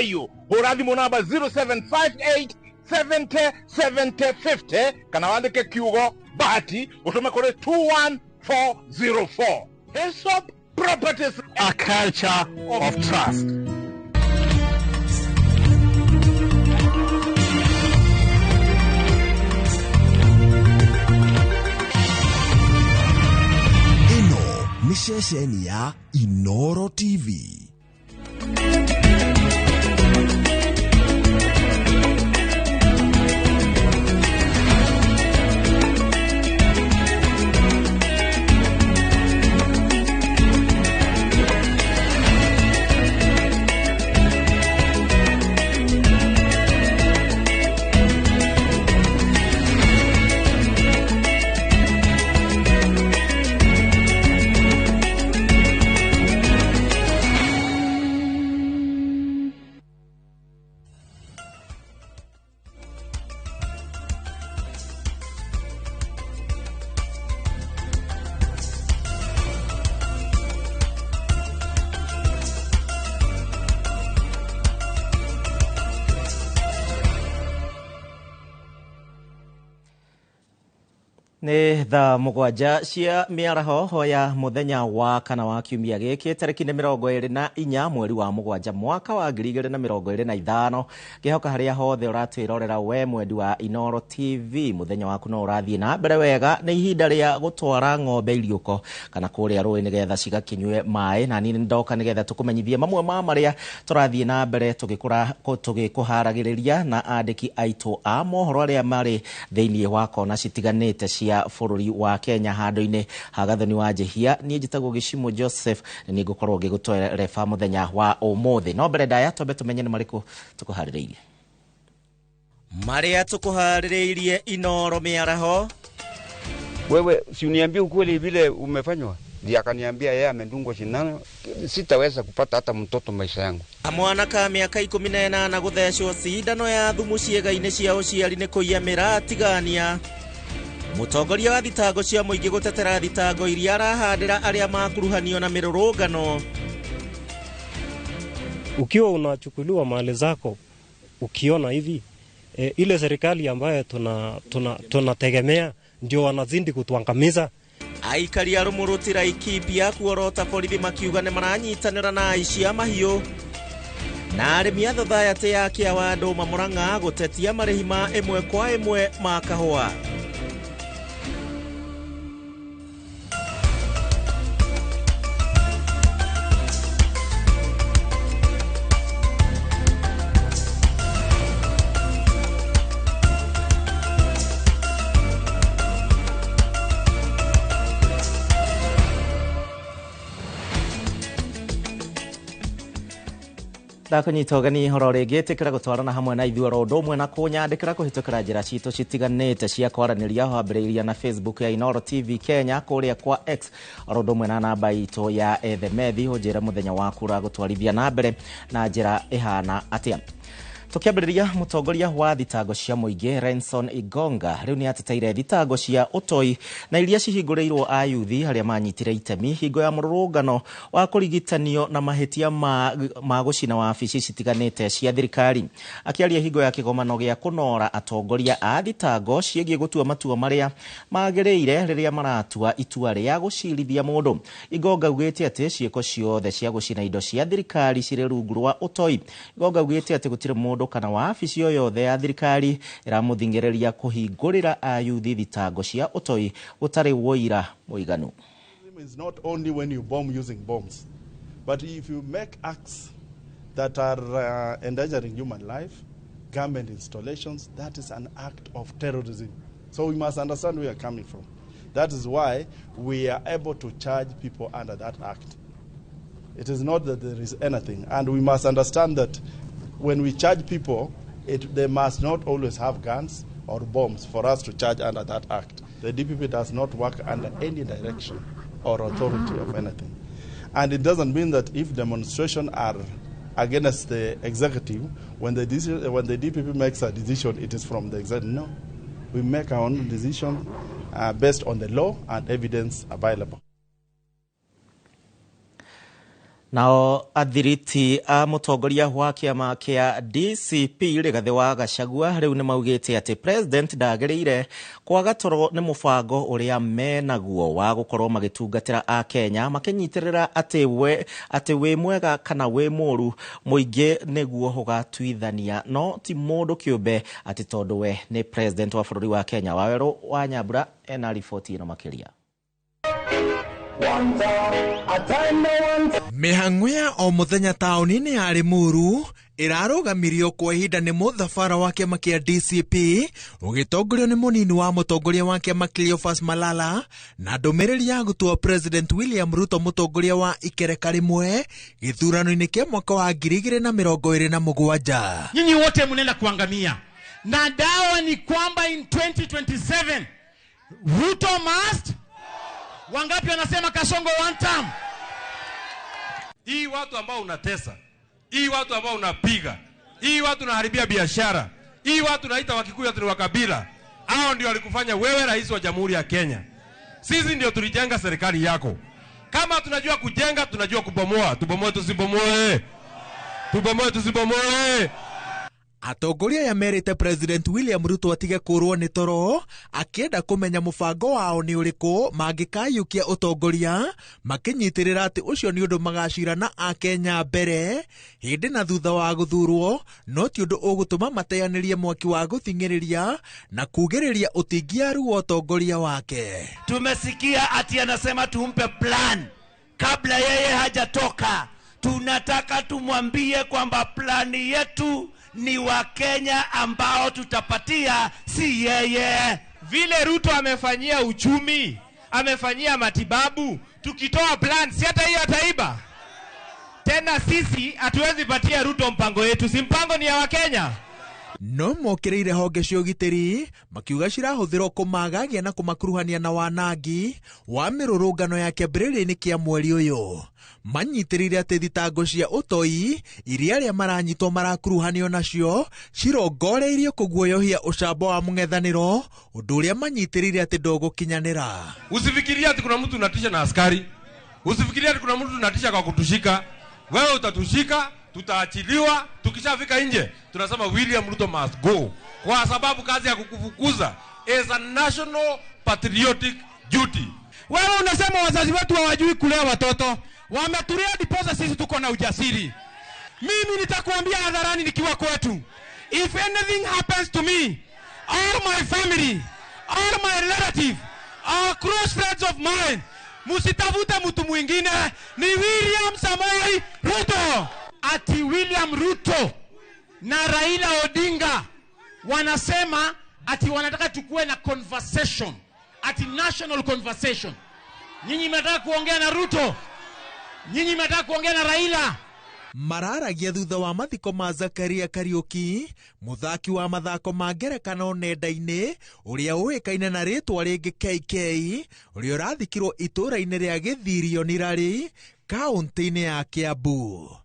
Kaiũ. Hũra thimũ namba 0758 70 70 50 kana wandĩke kiugo Bahati ũtũme kũrĩ 21404. Hillsop Properties, a culture of trust. Ĩno nĩ ceceni ya Inoro TV. Nĩ thaa 7 cia mĩaraho ya mũthenya wa kana wa kiumia gĩkĩ, tarĩki nĩ 24 mweri wa 7 mwaka wa 2025. Ngĩhoka harĩa hothe ũratwĩrorera we mwendi wa Inoro TV, mũthenya waku no ũrathiĩ na mbere wega. Nĩ ihinda rĩa gũtwara ng'ombe iriũko kana kũrĩa rũĩ nĩgetha cigakĩnyue maĩ, na niĩ ndoka nĩgetha tũkũmenyithie mamwe ma marĩa tũrathiĩ na mbere tũgĩkũharagĩrĩria na andĩki aitũ a mohoro arĩa marĩ thĩinĩ wa kona citiganĩte cia bũrũri wa Kenya. Handũ-inĩ ha Gathoni wa Njihia, niĩ njĩtagwo Gĩcimo Joseph, na niĩ ngũkorwo ngĩgũtereba mũthenya wa ũmũthĩ. No mbere ndaya twambe tũmenye nĩ marĩkũ tũkũharĩrĩirie. Marĩa tũkũharĩrĩirie Inoro mĩaraho. Wewe si uniambie ukweli vile umefanywa? Ndiye akaniambia yeye amedungwa sindano, sitaweza kupata hata mtoto maisha yangu. Mwana ka mĩaka 18 gũthecwo cindano ya thumu ciĩga-inĩ cia ũciari nĩ kũiya mĩratigania. Mũtongoria wa thitango cia mũingĩ gũtetera thitango iria arahandĩra arĩa makuruhanio na mĩrũrũngano. Ukiwa unachukuliwa mali zako, ukiona hivi ile serikali ambayo tunategemea ndio wanazidi kutuangamiza. Aikari a Rũmũrũti Laikipia kuorota borithi makiuga nĩ maranyitanĩra na aici a mahiũ. Na arĩmi a thathayatĩ ya Kĩawandũ Murang'a gũtetia marĩhi ma ĩmwe kwa ĩmwe ma kahũa. Ndakũnyita ũgeni horo rĩngĩ, ĩtĩkĩra gũtwarana hamwe na ithuĩ oro ũndũ ũmwe na kũnyandĩkĩra kũhĩtũkĩra njĩra citũ citiganĩte cia kwaranĩria, wambĩrĩirie na Facebook ya Inoro TV Kenya, kũrĩa kwa X oro ũndũ ũmwe na namba itũ ya ethemethi, ũnjĩre mũthenya waku ũragũtwarithia na mbere na njĩra ĩhana atĩa. Tũkĩambĩrĩria, mũtongoria wa thitango cia mũingĩ Renson Igonga rĩu nĩ ateteire thitango cia ũtoi na iria cihingũrĩirwo ayuthi arĩa manyitire itemi hingo ya mũrũrũngano wa kũrigitanio na mahĩtia ma gũcina wabici citiganĩte cia thirikari. Akĩaria hingo ya kĩgomano gĩa kũnora atongoria a thitango ciĩgiĩ gũtua matua marĩa magĩrĩire rĩrĩa maratua itua rĩa gũcirithia mũndũ, Igonga augĩte atĩ ciĩko ciothe cia gũcina indo cia thirikari cirĩ rungu rwa ũtoi. Igonga augĩte atĩ gũtirĩ mũndũ kana wabici o yothe ya thirikari ĩramũthing'ĩrĩria kũhingũrĩra ayuthi thitango cia ũtoi gũtarĩ wũira mũiganu. It's not only when you bomb using bombs, but if you make acts that are endangering human life, government installations, that is an act of terrorism. So we must understand where we are coming from. That is why we are able to charge people under that act. It is not that there is anything, and we must understand that when we charge people, they must not always have guns or bombs for us to charge under that act. The DPP does not work under any direction or authority of anything. And it doesn't mean that if demonstrations are against the executive, when the DPP makes a decision, it is from the executive. No, we make our own decision based on the law and evidence available. Nao athiriti a mũtongoria wa kĩama kĩa DCP Rigathĩ wa Gachagua rĩu nĩ maugĩte atĩ president ndagĩrĩire kwaga toro nĩ mũbango ũrĩa menaguo wa gũkorwo magĩtungatĩra Akenya makĩnyitĩrĩra atĩ wĩ mwega kana wĩ mũru mũingĩ nĩguo ũgatuithania no ti mũndũ kĩũmbe atĩ tondũ we nĩ president wa bũrũri wa Kenya. Wawerũ wa Nyambura ena riboti ĩno makĩria. Mĩhang'o ya o mũthenya taũni-inĩ ya Limuru ĩrarũgamirio kwa ihinda nĩ mũthabara wa kĩama kĩa DCP ũgĩtongorio nĩ mũnini wa mũtongoria wa kĩama Cleophas Malala na ndũmĩrĩri ya gũtua President William Ruto mũtongoria wa ikereka rĩmwe gĩthurano-inĩ kĩa mwaka wa 2027. Nyinyi wote mnaenda kuangamia, na dawa ni kwamba in 2027 Ruto must. Wangapi wanasema Kasongo one term? Hii watu ambao unatesa, hii watu ambao unapiga, hii watu unaharibia biashara, hii watu unaita Wakikuyu ati ni wa kabila, hao ndio walikufanya wewe rais wa Jamhuri ya Kenya. Sisi ndio tulijenga serikali yako. Kama tunajua kujenga, tunajua kubomoa. Tubomoe tusibomoe? Tubomoe tusibomoe? Atongoria aya merĩte President William Ruto atige kũrwo nĩ toro akĩenda kũmenya mũbango wao nĩ ũrĩkũ mangĩkayũkia ũtongoria makĩnyitĩrĩra atĩ ũcio nĩ ũndũ magacira na Akenya mbere hĩndĩ na thutha wa gũthurwo, no ti ũndũ ũgũtũma mateanĩrie mwaki wa gũthing'ĩrĩria na kugĩrĩria ũtingiaru wa ũtongoria wake. Tumesikia ati anasema tumpe plan kabla yeye hajatoka. Tunataka tumwambie kwamba plani yetu ni Wakenya ambao tutapatia, si yeye. Vile Ruto amefanyia uchumi, amefanyia matibabu, tukitoa plan si hata hiyo ataiba tena. Sisi hatuwezi patia Ruto mpango yetu, si mpango ni ya Wakenya. No mokĩrĩire honge cia ũgitĩri makiuga cirahũthĩrwo kũmagagia na kũmakuruhania na wanangi wa mĩrũrũngano ya kĩambĩrĩria-inĩ kĩa mweri ũyũ. Manyitĩrĩire atĩ thitango cia ũtoi iria arĩa maranyitwo marakuruhanio nacio cirongoreirio kũguoyohia ũcamba wa mũng'ethanĩro, ũndũ ũrĩa manyitĩrĩire atĩ ndũgũkinyanĩra. Usifikirie ati kuna mtu unatisha na askari, usifikirie ati kuna mtu unatisha kwa kutushika. Wewe utatushika, tutaachiliwa. Tukishafika nje tunasema William Ruto must go, kwa sababu kazi ya kukufukuza is a national patriotic duty. Wewe unasema wazazi wetu hawajui kulea watoto, wametulia diposa, sisi tuko na ujasiri. Mimi nitakuambia hadharani nikiwa kwetu, if anything happens to me, all my family, all my relative, all close friends of mine, musitafute mtu mwingine, ni William Samoei Ruto. Ati William Ruto na Raila Odinga wanasema ati wanataka tukue na conversation, ati national conversation. Nyinyi mnataka kuongea na Ruto? Nyinyi mnataka kuongea na Raila? Mararagia thutha wa mathiko ma Zakaria Kariuki, muthaki wa mathako ma ngerekano nenda-inĩ ũrĩa ũĩkaine na rĩtwa rĩngĩ KK, ũrĩa ũrathikirwo itũũra-inĩ rĩa Gĩthirio Nirari, kaũntĩ-inĩ ya Kiambu.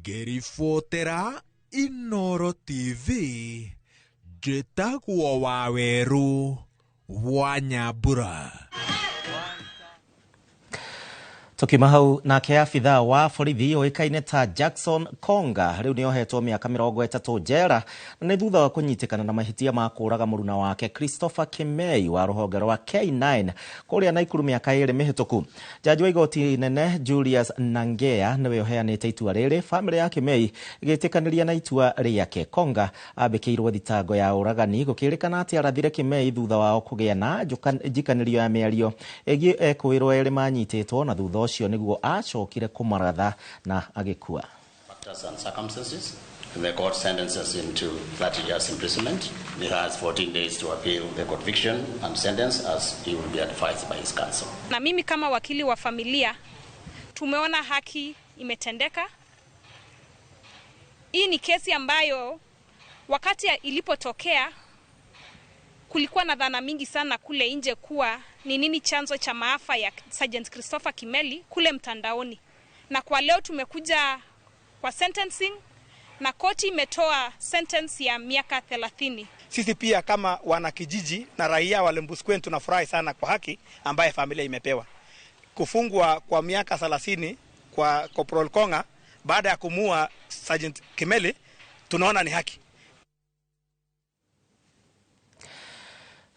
Ngĩribotera Inooro TV, njĩtagwo Wawerũ wa Nyambura. Tukiuma hau nake abithaa wa borithi ũĩkaine ta Jackson Konga rĩu nĩ ohetwo mĩaka 30 njera na nĩ thutha wa kũnyitĩkana na mahĩtia ma kũũraga mũruna wake Christopher Kimei wa rũhonge rwa K9 kũrĩa Naikuru mĩaka 2 mĩhĩtũku. Jaji wa igoti inene Julius Nangea nĩwe ũheanĩte itua rĩrĩ, bamĩrĩ ya Kimei ĩgĩtĩkanĩria na itua rĩake. Konga ambĩkĩirwo thitango ya ũragani gũkĩrĩkana atĩ arathire Kimei thutha wao kũgĩa na njikanĩrio ya mĩario ĩgiĩ ekũĩrwo erĩ manyitĩtwo na thutha ũcio nĩguo acokire kũmaratha na agĩkua. Factors and circumstances. The court sentences him to 30 years imprisonment. He has 14 days to appeal the conviction and sentence, as he will be advised by his counsel. Na mimi kama wakili wa familia tumeona haki imetendeka. Hii ni kesi ambayo wakati ilipotokea kulikuwa na dhana mingi sana kule nje kuwa ni nini chanzo cha maafa ya Sergeant Christopher Kimeli kule mtandaoni. Na kwa leo tumekuja kwa sentencing na koti imetoa sentence ya miaka 30. Sisi pia kama wanakijiji na raia wa Lembusquen tunafurahi sana kwa haki ambaye familia imepewa. Kufungwa kwa miaka 30 kwa Corporal Konga baada ya kumuua Sergeant Kimeli, tunaona ni haki.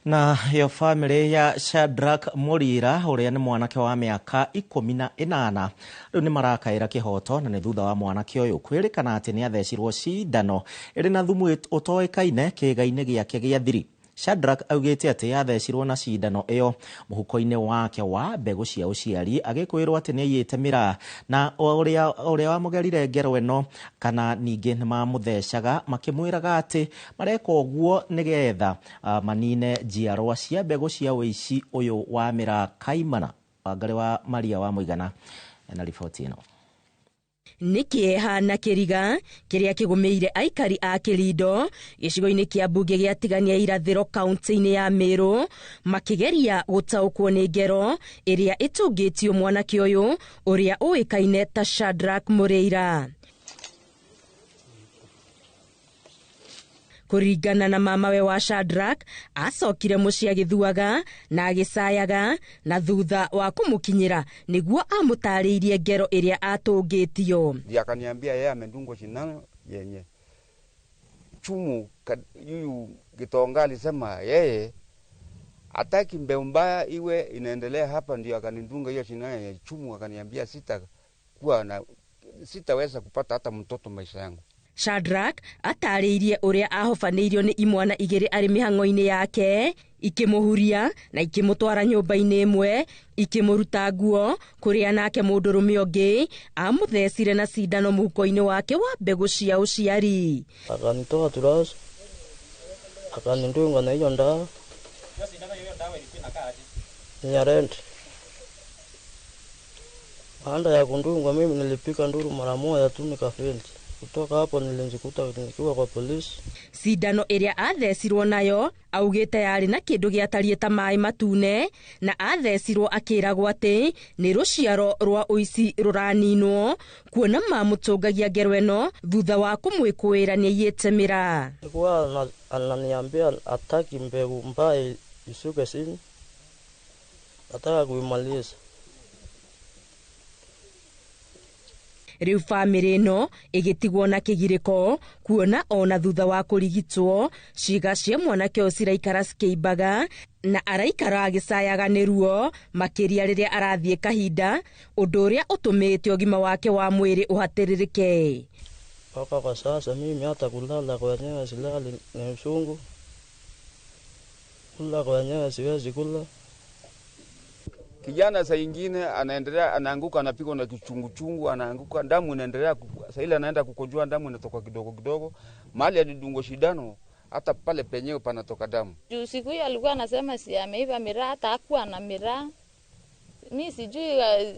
Na yo family ya Shadrack Murira uria ni mwanake wa miaka 18 riu ni marakaira kihoto na ni thutha wa mwanake uyu kwirikana ati ni athecirwo cindano iri na thumu utoikaine kiga-ini giake gia thiri. Shadrack augite ati athecirwo na cindano iyo muhuko-ini wake wa mbegu cia uciari agikwirwo ati ni aiyite miraa na uria wamugerire ngero ino kana ningi ni mamuthecaga makimwiraga ati mareka uguo nigetha manine njiarwa cia mbegu cia uici uyu wa miraa kaimana. Wangari wa Maria wa Muigana na riboti ino. Nĩ kĩeha na kĩriga kĩrĩa kĩgũmĩire aikari a Kĩrindo gĩcigo-inĩ kĩa mbunge gĩa Tigania Irathĩro kaunti-inĩ ya Meru makĩgeria gũtaũkwo nĩ ngero ĩrĩa ĩtũngĩtio mwanake ũyũ ũrĩa ũĩkaine ta Shadrack Murira. Kũringana na mamawe wa Shadrack, acokire mũciĩ agĩthuaga na agĩcayaga na thutha wa kũmũkinyĩra nĩguo amũtarĩirie ngero ĩrĩa atũngĩtio. Ndiye akaniambia yeye amedungwa sindano yenye chumu. Yuyu Gitonga alisema yeye hataki mbeu mbaya iwe inaendelea hapa, ndio akanidunga hiyo sindano yenye chumu, akaniambia sitaweza kupata hata mtoto maisha yangu. Shadrack atarĩirie ũrĩa ahobanĩirio nĩ imwana igĩrĩ arĩ mĩhang'o-inĩ yake ikĩmũhuria na ikĩmũtwara nyũmba-inĩ ĩmwe ikĩmũruta nguo kũrĩa nake mũndũrũme ũngĩ amũthecire na cindano mũhuko-inĩ wake wa mbegũ cia ũciari. Akanitoa turausi akanidunga na hiyo ndawa ya rent. Baada ya kundungwa mimi nilipika nduru mara moja tu nikafaint. Kutoka hapo nilijikuta nikiwa kwa polisi. Cindano ĩrĩa athecirwo nayo augĩte yarĩ na kĩndũ gĩatariĩ ta maĩ matune na athecirwo akĩragwo atĩ nĩ rũciaro rwa ũici rũraninwo kuona mamũtũngagia ngero ĩno thutha wa kũmwĩkũĩra nĩaiyĩte mĩraa. Alikuwa ananiambia hataki mbegu mbaya ishuke chini, nataka kuimaliza. Rĩu bamĩrĩ ĩno ĩgĩtigwo na kĩgirĩko kuona ona thutha wa kũrigitwo ciĩga cia mwanake ũyũ ciraikara cikĩimbaga na araikara agĩcayaga nĩ ruo makĩria rĩrĩa arathiĩ kahinda, ũndũ ũrĩa ũtũmĩte ũgima wake wa mwĩrĩ ũhatĩrĩrĩke. Mpaka kwa sasa mimi hata kulala kwenyewe silali, ni uchungu. Kula kwenyewe siwezi kula. Kijana saa nyingine anaendelea anaanguka, anapigwa na kichungu chungu, anaanguka, damu inaendelea, saa ile anaenda kukojoa, damu inatoka kidogo kidogo. Mahali alidungwa shindano hata pale penyewe panatoka damu. Juu siku hiyo alikuwa anasema si ameiva miraa, hata hakuwa na miraa. Mi sijui,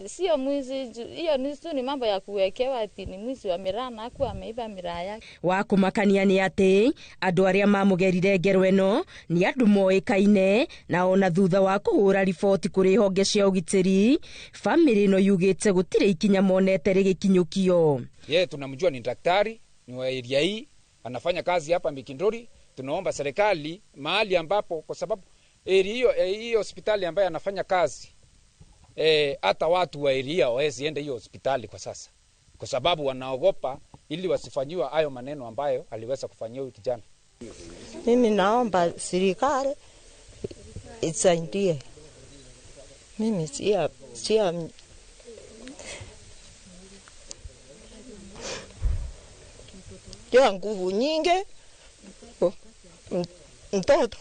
sio mwizi, hiyo ni tu ni mambo ya kuwekewa ati ni mwizi wa miraa na hakuwa ameiva miraa yake. Wa kũmakania nĩ atĩ andũ arĩa mamũgerire ngero ĩno nĩ andũ moĩkaine na ona thutha wa kũhũra riboti kũrĩ honge cia ũgitĩri bamĩrĩ ĩno yugĩte gũtirĩ ikinya monete rĩgĩkinyũkio. Yeye tunamjua ni daktari, ni wa area hii, anafanya kazi hapa Mikindori. Tunaomba serikali mahali ambapo, kwa sababu area hiyo, hiyo hospitali ambayo anafanya kazi, hata watu wa area hawawezi enda hiyo hospitali kwa sasa, kwa sababu wanaogopa ili wasifanyiwe hayo maneno ambayo aliweza kufanyia huyu kijana. Mimi naomba serikali isaidie. Mimi sia ya nguvu nyingi mtoto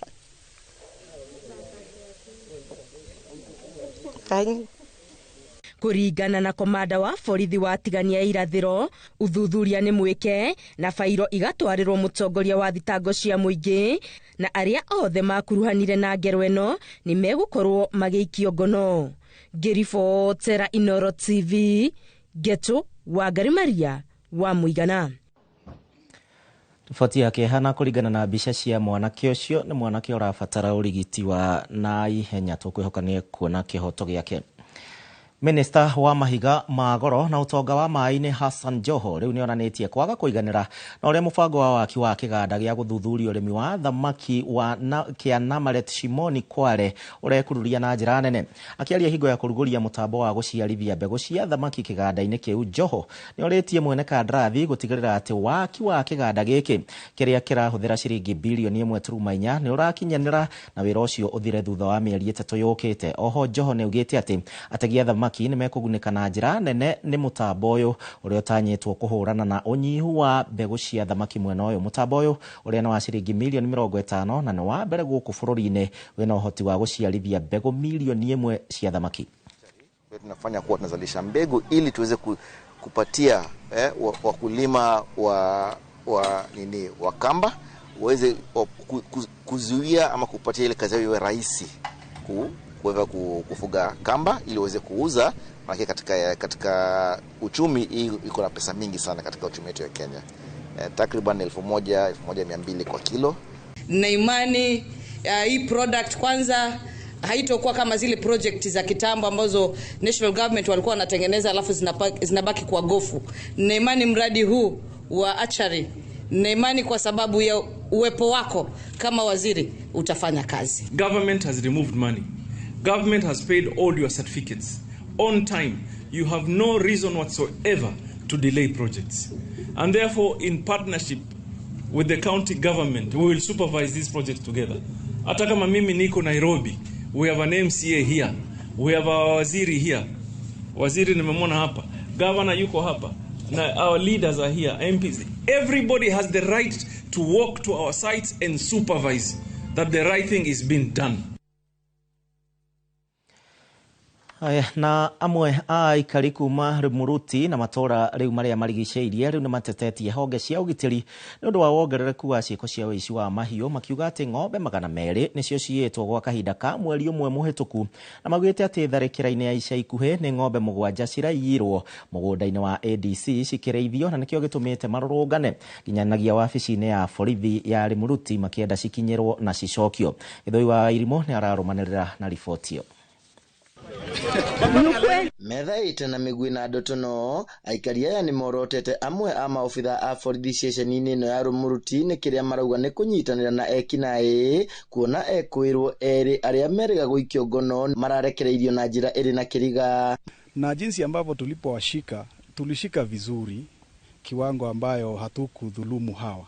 Kũringana na komanda wa borithi wa Tigania Irathĩro, ũthuthuria nĩ mwĩke na bairo igatwarĩrwo mũtongoria wa thitango cia mũingĩ na arĩa othe makuruhanire na ngero ĩno nĩ megũkorwo magĩikio ngono. Ngĩribotera Inooro TV, Ngetu Wangari Maria wa Mũigana. Riboti ya kĩeha na kũringana na mbica cia mwanake ũcio nĩ mwanake ũrabatara ũrigiti wa naihenya, tũkwĩhoka nĩ kuona kĩhoto gĩake. Minista wa mahiga ma goro na ũtonga wa maĩ-inĩ Hassan Joho rĩu nĩonanĩtie kwaga kũiganĩra na ũrĩa mũbango wa waki wa kĩganda gĩa gũthuthuria ũrĩmi wa thamaki wa kĩa Namaret Shimoni Kwale ũrekururia na njĩra nene. Akĩaria hingo ya kũrugũria mũtambo wa gũciarithia mbegũ cia thamaki kĩganda-inĩ kĩu, Joho nĩorĩtie mwene kandarathi gũtigĩrĩra atĩ waki wa kĩganda gĩkĩ kĩrĩa kĩrahũthĩra ciringi birioni 1.4 nĩ ũrakinyanĩra na wĩra ũcio ũthire thutha wa mĩeri 3 yũkĩte. Oho Joho nĩaugĩte atĩ ategi a thamaki nĩ mekũgunĩka na njĩra nene nĩ mũtambo ũyũ ũrĩa ũtanyĩtwo kũhũrana na ũnyihu wa mbegũ cia thamaki mwena ũyũ. Mũtambo ũyũ ũrĩa nĩ wa ciringi mirioni 50 na nĩ wa mbere gũkũ bũrũri-inĩ wĩna ũhoti wa gũciarithia mbegũ milioni 1 cia thamaki. Tunafanya kuwa tunazalisha mbegu ili tuweze kupatia wakulima wa nini wa kamba waweze kuzuia ama kupatia ile kazi yao iwe rahisi kuweza kufuga kamba ili waweze kuuza, maana katika uchumi hii iko na pesa mingi sana katika uchumi wetu wa Kenya. Takriban 1000 1200 kwa kilo. Na imani hii product kwanza haitokuwa kama zile project za kitambo ambazo national government walikuwa wanatengeneza alafu zinabaki kwa gofu. Na imani mradi huu wa achari, na imani kwa sababu ya uwepo wako kama waziri utafanya kazi. Government has removed money. Government has paid all your certificates on time. You have no reason whatsoever to delay projects. And therefore, in partnership with the county government, we will supervise these projects together. Hata kama mimi niko Nairobi, we have an MCA here. We have our waziri here. Waziri nimemwona hapa. Governor yuko hapa. Na our leaders are here, MPs. Everybody has the right to walk to our sites and supervise that the right thing is being done. Na amwe a aikari kuma Rĩmũruti na matũra rĩu marĩa marigicĩirie rĩu nĩmatetetie honge cia ũgitĩri nĩ ũndũ wa wongerereku wa ciĩko cia ũici wa mahiũ, makiuga atĩ ng'ombe 200 nĩcio ciiyĩtwo gwa kahinda ka mweri ũmwe mũhĩtũku, na maugĩte atĩ tharĩkĩra-inĩ ya ica ikuhĩ nĩ ng'ombe 7 ciraiyirwo mũgũnda-inĩ wa ADC cikĩrĩithio, na nĩkĩo gĩtũmĩte marũrũngane nginyanagia wabici-inĩ ya borithi ya Rĩmũruti makĩenda cikinyĩrwo na cicokio. Gĩthũi wa Irimũ nĩ ararũmanĩrĩra na riboti ĩyo. Metha ite na mĩguĩ na ndotono aikari aya nĩ morotete amwe a maobitha a borithi ceceni-inĩ ĩno ya Rũmũruti nĩ kĩrĩa marauga nĩ kũnyitanĩra na ekinaĩ, kuona ekwĩrwo erĩ arĩa merĩga gũikio ngono mararekereirio na njĩra ĩrĩ na kĩriga. Na jinsi ambavyo tulipowashika, tulishika vizuri kiwango ambayo hatukudhulumu hawa,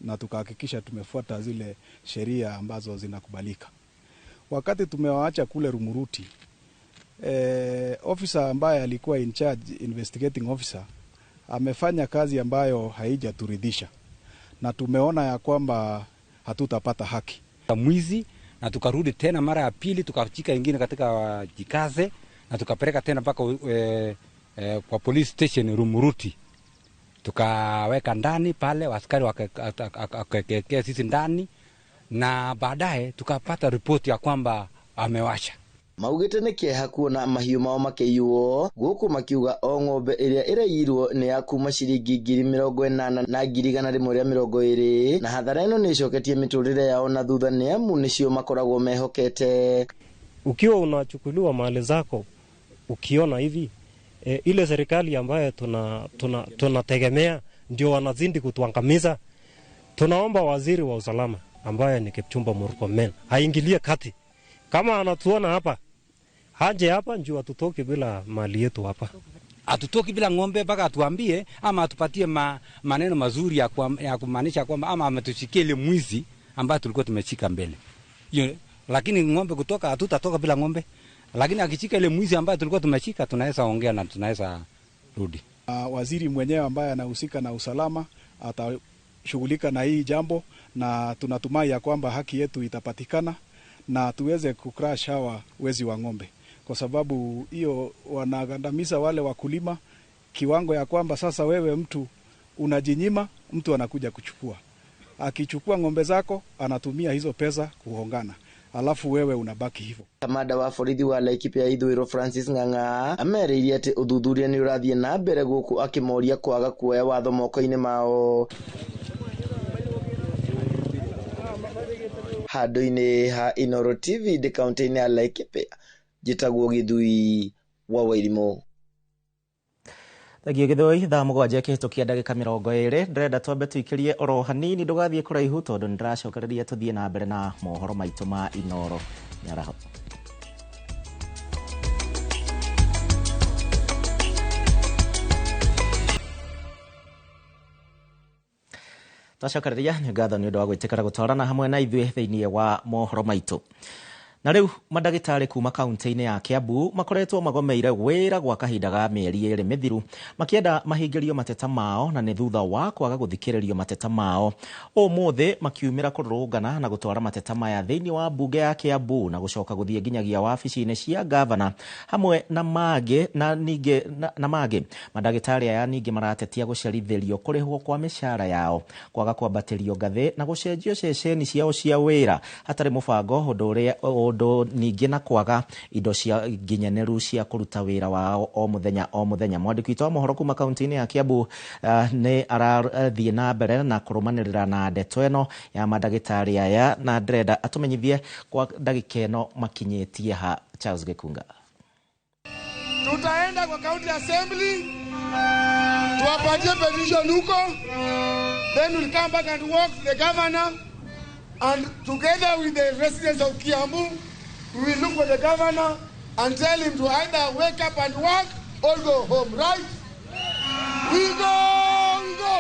na tukahakikisha tumefuata zile sheria ambazo zinakubalika. Wakati tumewaacha kule Rumuruti, officer ambaye alikuwa in charge, investigating officer, amefanya kazi ambayo haijaturidhisha, na tumeona ya kwamba hatutapata haki. Mwizi, na tukarudi tena mara ya pili tukachika ingine katika Jikaze na tukapeleka tena mpaka kwa police station Rumuruti, tukaweka ndani pale, askari wakawekea sisi ndani, na baadaye tukapata ripoti ya kwamba amewasha. Maugĩte nĩ kĩeha kuona mahiũ mao makĩiywo, gũkũ makiuga o ng'ombe ĩrĩa ĩraiyirwo nĩ ya kuma ciringi 80,000 na 120,000, na hathara ĩno nĩ ĩcoketie mĩtũrĩre yao na thutha nĩ amu nĩcio makoragwo mehokete. Ukiwa unachukuliwa mali zako ukiona hivi ile serikali ambayo tunategemea ndio wanazidi kutuangamiza. Tunaomba waziri wa usalama ambaye ni Kipchumba Murkomen aingilie kati. Kama anatuona hapa, haje hapa njoo atutoke bila mali yetu hapa. Atutoki bila ng'ombe mpaka atuambie ama atupatie maneno mazuri ya kumaanisha kwamba ama ametushikia ile mwizi ambaye tulikuwa tumeshika mbele. Yo, lakini ng'ombe kutoka hatutatoka bila ng'ombe. Lakini akichika ile mwizi ambaye tulikuwa tumeshika tunaweza ongea na tunaweza rudi. Waziri mwenyewe ambaye anahusika na usalama atashughulika na hii jambo, na tunatumai ya kwamba haki yetu itapatikana na tuweze kucrash hawa wezi wa ng'ombe, kwa sababu hiyo wanagandamiza wale wakulima kiwango ya kwamba sasa wewe mtu unajinyima, mtu anakuja kuchukua. Akichukua ng'ombe zako anatumia hizo pesa kuhongana, alafu wewe unabaki hivyo. Kamanda wa borithi wa Laikipia Ithũĩro Francis Ng'ang'a amerĩirie atĩ ũthuthuria nĩ ũrathiĩ na mbere gũkũ akĩmoria kwaga kuoya watho moko-inĩ mao. Handũ-inĩ ha Inooro TV ndĩ kaunti-inĩ ya Laikipia, njĩtagwo Gĩthui wa Wairimu. Thengiũ Gĩthũi. Thaa 7 kĩhĩtũkia ndagĩka 20. Ndĩrenda twambe tũikĩrie oro hanini, ndũgathiĩ kũraihu tondũ nĩndĩracokereria tũthiĩ na mbere na mohoro maitũ ma Inooro mĩaraho. Twacokereria nĩ ngatho nĩ ũndũ wa gwĩtĩkĩra gũtwarana hamwe na ithuĩ thĩinĩ wa mohoro maitũ. Na rĩu mandagĩtarĩ kuma kaunti-inĩ ya Kiambu makoretwo magomeire wĩra gwa kahinda ga mĩeri 2 mĩthiru makĩenda mahingĩrio mateta mao, na nĩ thutha wa kwaga gũthikĩrĩrio mateta mao. Ũmũthĩ makiumĩra kũrũrũngana na gũtwara mateta maya thĩinĩ wa mbunge ya Kiambu na gũcoka gũthiĩ nginyagia wabici-inĩ cia gavana hamwe na mangĩ na ningĩ na mangĩ. Mandagĩtarĩ aya ningĩ maratetia gũcerithĩrio kũrĩhwo kwa mĩcara yao, kwaga kwambatĩrio ngathĩ na gũcenjio ceceni ciao cia wĩra hatarĩ mũbango, ũndũ ũrĩa ũndũ ningĩ na kwaga indo cia nginyanĩru cia kũruta wĩra wao o mũthenya o mũthenya. Mwandĩki witũ wa mohoro kuma kaunti-inĩ ya Kiambu nĩ arathiĩ na mbere na kũrũmanĩrĩra na ndeto ĩno ya mandagĩtarĩ aya, na ndĩrenda atũmenyithie kwa ndagĩka ĩno makinyĩtie ha. Charles Gĩkunga. Tutaenda kwa county assembly tuwapatie petition huko, then we'll come back and work the governor, and together with the residents of Kiambu we will look for the governor and tell him to either wake up and work or go home, right? We go, we go,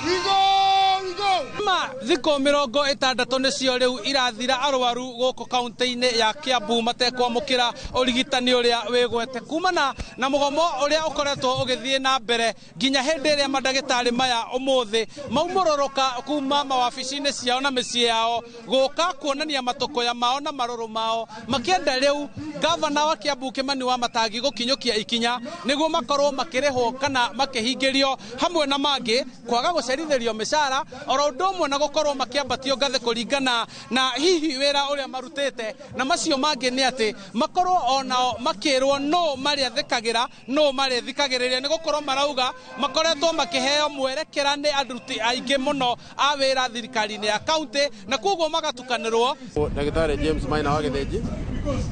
we go, we go. Ma thikũ 60 nĩcio rĩu irathira arwaru gũkũ kaunti-inĩ ya Kiambu matekwamũkĩra ũrigitani ũrĩa wĩgwete kumana na mũgomo ũrĩa ũkoretwo ũgĩthiĩ na mbere nginya hĩndĩ ĩrĩa mandagĩtarĩ maya ũmũthĩ maumũrũrũka kuma mawabici-inĩ ciao na mĩciĩ yao gũka kuonania matũkũya mao na marũrũ mao, makĩenda rĩu gavana wa Kiambu Kimani Wamatangi gũkinyũkia ikinya nĩguo makorwo makĩrĩhwo kana makĩhingĩrio hamwe na mangĩ kwaga gũcerithĩrio mĩcara oro ũndũ ũmwe na gũkorwo makĩambatio ngathĩ kũringana na hihi wĩra ũrĩa marutĩte, na macio mangĩ nĩ atĩ makorwo onao makĩrwo no marĩathĩkagĩra no marĩthikagĩrĩria, nĩ gũkorwo marauga makoretwo makĩheo mwerekera nĩ aruti aingĩ mũno a wĩra thirikari-inĩ ya kaunti na koguo magatukanĩrwo. Ndagĩtarĩ James Maina wa Gĩthĩnji,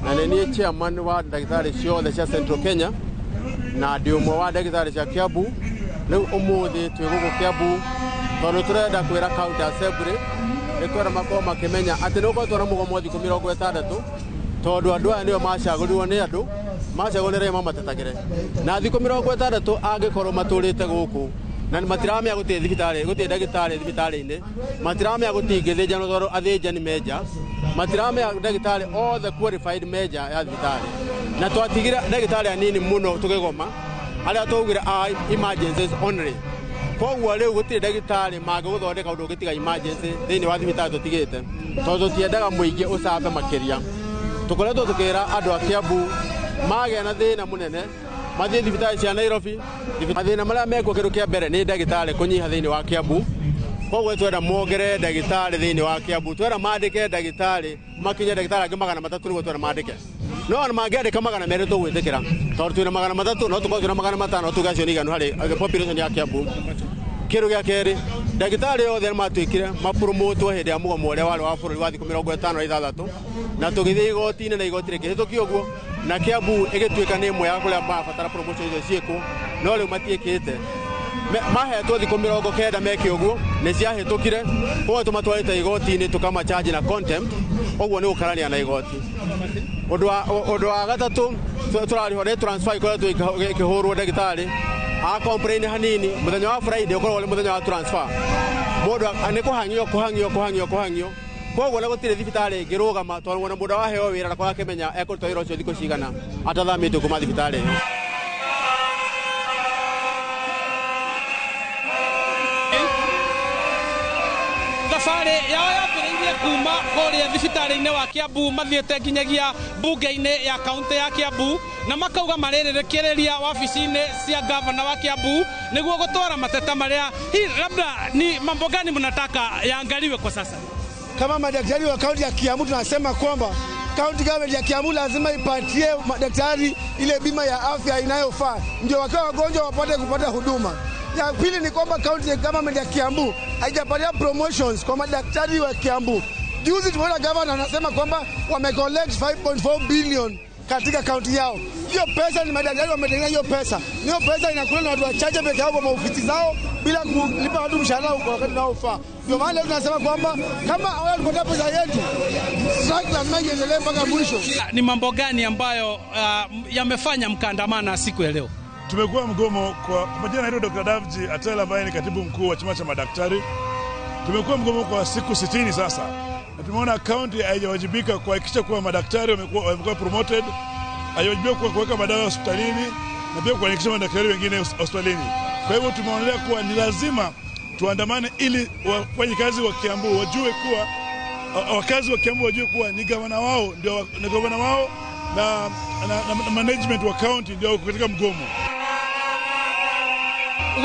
na nĩ niĩ chairman wa ndagĩtarĩ ciothe cia Central Kenya na ndĩ ũmwe wa ndagĩtarĩ cia Kiambu. Rĩu ũmũthĩ twĩ gũkũ Kiambu tondũ tũrenda kwĩra county assembly nĩ twenda makorwo makĩmenya atĩ nĩ gũkoretwo na mũgomo wa thikũ 60 tondũ andũ aya nĩo macagũrirwo nĩ andũ, macagũrirwo nĩ arĩa mamatetagĩre, na thikũ 60 angĩkorwo matũrĩte gũkũ na matiramenya gũtirĩ thibitarĩ, gũtirĩ ndagĩtarĩ thibitarĩ-inĩ, matiramenya gũtingĩthĩnjanwo tondũ athĩnjani menja, matiramenya ndagĩtarĩ othe qualified menja ya thibitarĩ, na twatigire ndagĩtarĩ anini mũno tũkĩgoma arĩa twaugire a emergencies only. Koguo rĩu gũtirĩ ndagĩtarĩ mangĩgũthondeka ũndũ ũngĩtiga emergency thĩinĩ wa thibitarĩ tũtigĩte, tondũ tũtiendaga mũingĩ ũcambe makĩria. Tũkoretwo tũkĩra andũ a Kiambu magĩa na thĩna mũnene mathiĩ thibitarĩ cia Nairobi. Mathĩna marĩa mekuo kĩndũ kĩa mbere nĩ ndagĩtarĩ kũnyiha thĩinĩ wa Kiambu, koguo twenda mongerere ndagĩtarĩ thĩinĩ wa Kiambu, twenda mandĩke ndagĩtarĩ makinye ndagĩtarĩ angĩ 300 nĩguo twenda mandĩke, no ona mangĩandĩka 200 tũgwĩtĩkĩra tondũ twĩna 300 no tũkorwo twĩna 500 tuge acio nĩ iganu harĩ population ya Kiambu. Kĩndũ gĩa kerĩ, ndagĩtarĩ othe nĩ matuĩkire mapromotwo hĩndĩ ya mũgomo ũrĩa warĩ wa bũrũri wa thikũ 56 na tũgĩthiĩ igoti-inĩ na igoti rĩkĩhĩtũkia ũguo, na Kiambu ĩgĩtuĩka nĩ ĩmwe ya kũrĩa marabatara promotion icio ciĩkwo, no rĩu matiĩkĩte. Mahetwo thikũ 90 meke ũguo, nĩ ciahĩtũkire, koguo tũmatwarĩte igoti-inĩ tũkamacharge na contempt, ũguo nĩ gũkarania na igoti. Ũndũ wa gatatũ tũrarĩhwo nĩ transfer ikoretwo ĩkĩhũrwo ndagĩtarĩ a complain hanini mũthenya wa Friday ũkoragwo ũrĩ mũthenya wa transfer, mũndũ nĩ kũhang'io kũhang'io kũhang'io kũhang'io, koguo na gũtirĩ thibitarĩ ĩngĩrũgama tondũ ona mũndũ waheo wĩra ndakorwo akĩmenya ekũruta wĩra ũcio thikũ cigana atathamĩtio kuma thibitarĩ ĩyo. Thabarĩ yao yambĩrĩirie kuma kũrĩa thibitarĩ-inĩ wa Kiambu mathiĩte nginyagia bunge-inĩ ya kaunti ya Kiambu na makauga marĩrĩkĩrĩria wabici-inĩ cia gavana wa Kiambu nĩguo gũtwara mateta marĩa. Hii labda ni mambo gani mnataka yaangaliwe kwa sasa? Kama madaktari wa kaunti ya Kiambu tunasema kwamba county government ya Kiambu lazima ipatie madaktari ile bima ya afya inayofaa ndio wakiwa wagonjwa wapate kupata huduma. Ya pili ni kwamba county government ya Kiambu haijapatia promotions kwa madaktari wa Kiambu. Juzi tumeona governor anasema kwamba wamecollect 5.4 billion katika kaunti yao. Hiyo pesa ni madaktari wametengeneza hiyo pesa. Hiyo pesa inakula na watu wachache peke yao kwa maofisi zao bila kulipa watu mshahara kwa wakati unaofaa. Ndio maana leo tunasema kwamba kama hawatupata pesa yetu, strike lazima iendelee mpaka mwisho. Ni mambo gani ambayo yamefanya mkaandamana siku ya leo? Tumekuwa mgomo kwa majina, naitwa Dr. Davji Atela ambaye ni katibu mkuu wa chama cha madaktari. Tumekuwa mgomo kwa siku 60 sasa, na tumeona kaunti haijawajibika kuhakikisha kuwa madaktari wamekuwa promoted, haijawajibika kwa kuweka madawa hospitalini na pia kuandikisha madaktari wengine hospitalini. Kwa hivyo tumeonelea kuwa ni lazima tuandamane ili wafanyikazi wa Kiambu wajue kuwa wakazi wa Kiambu wajue kuwa ni gavana wao ndio ni gavana wao na management wa county ndio katika mgomo.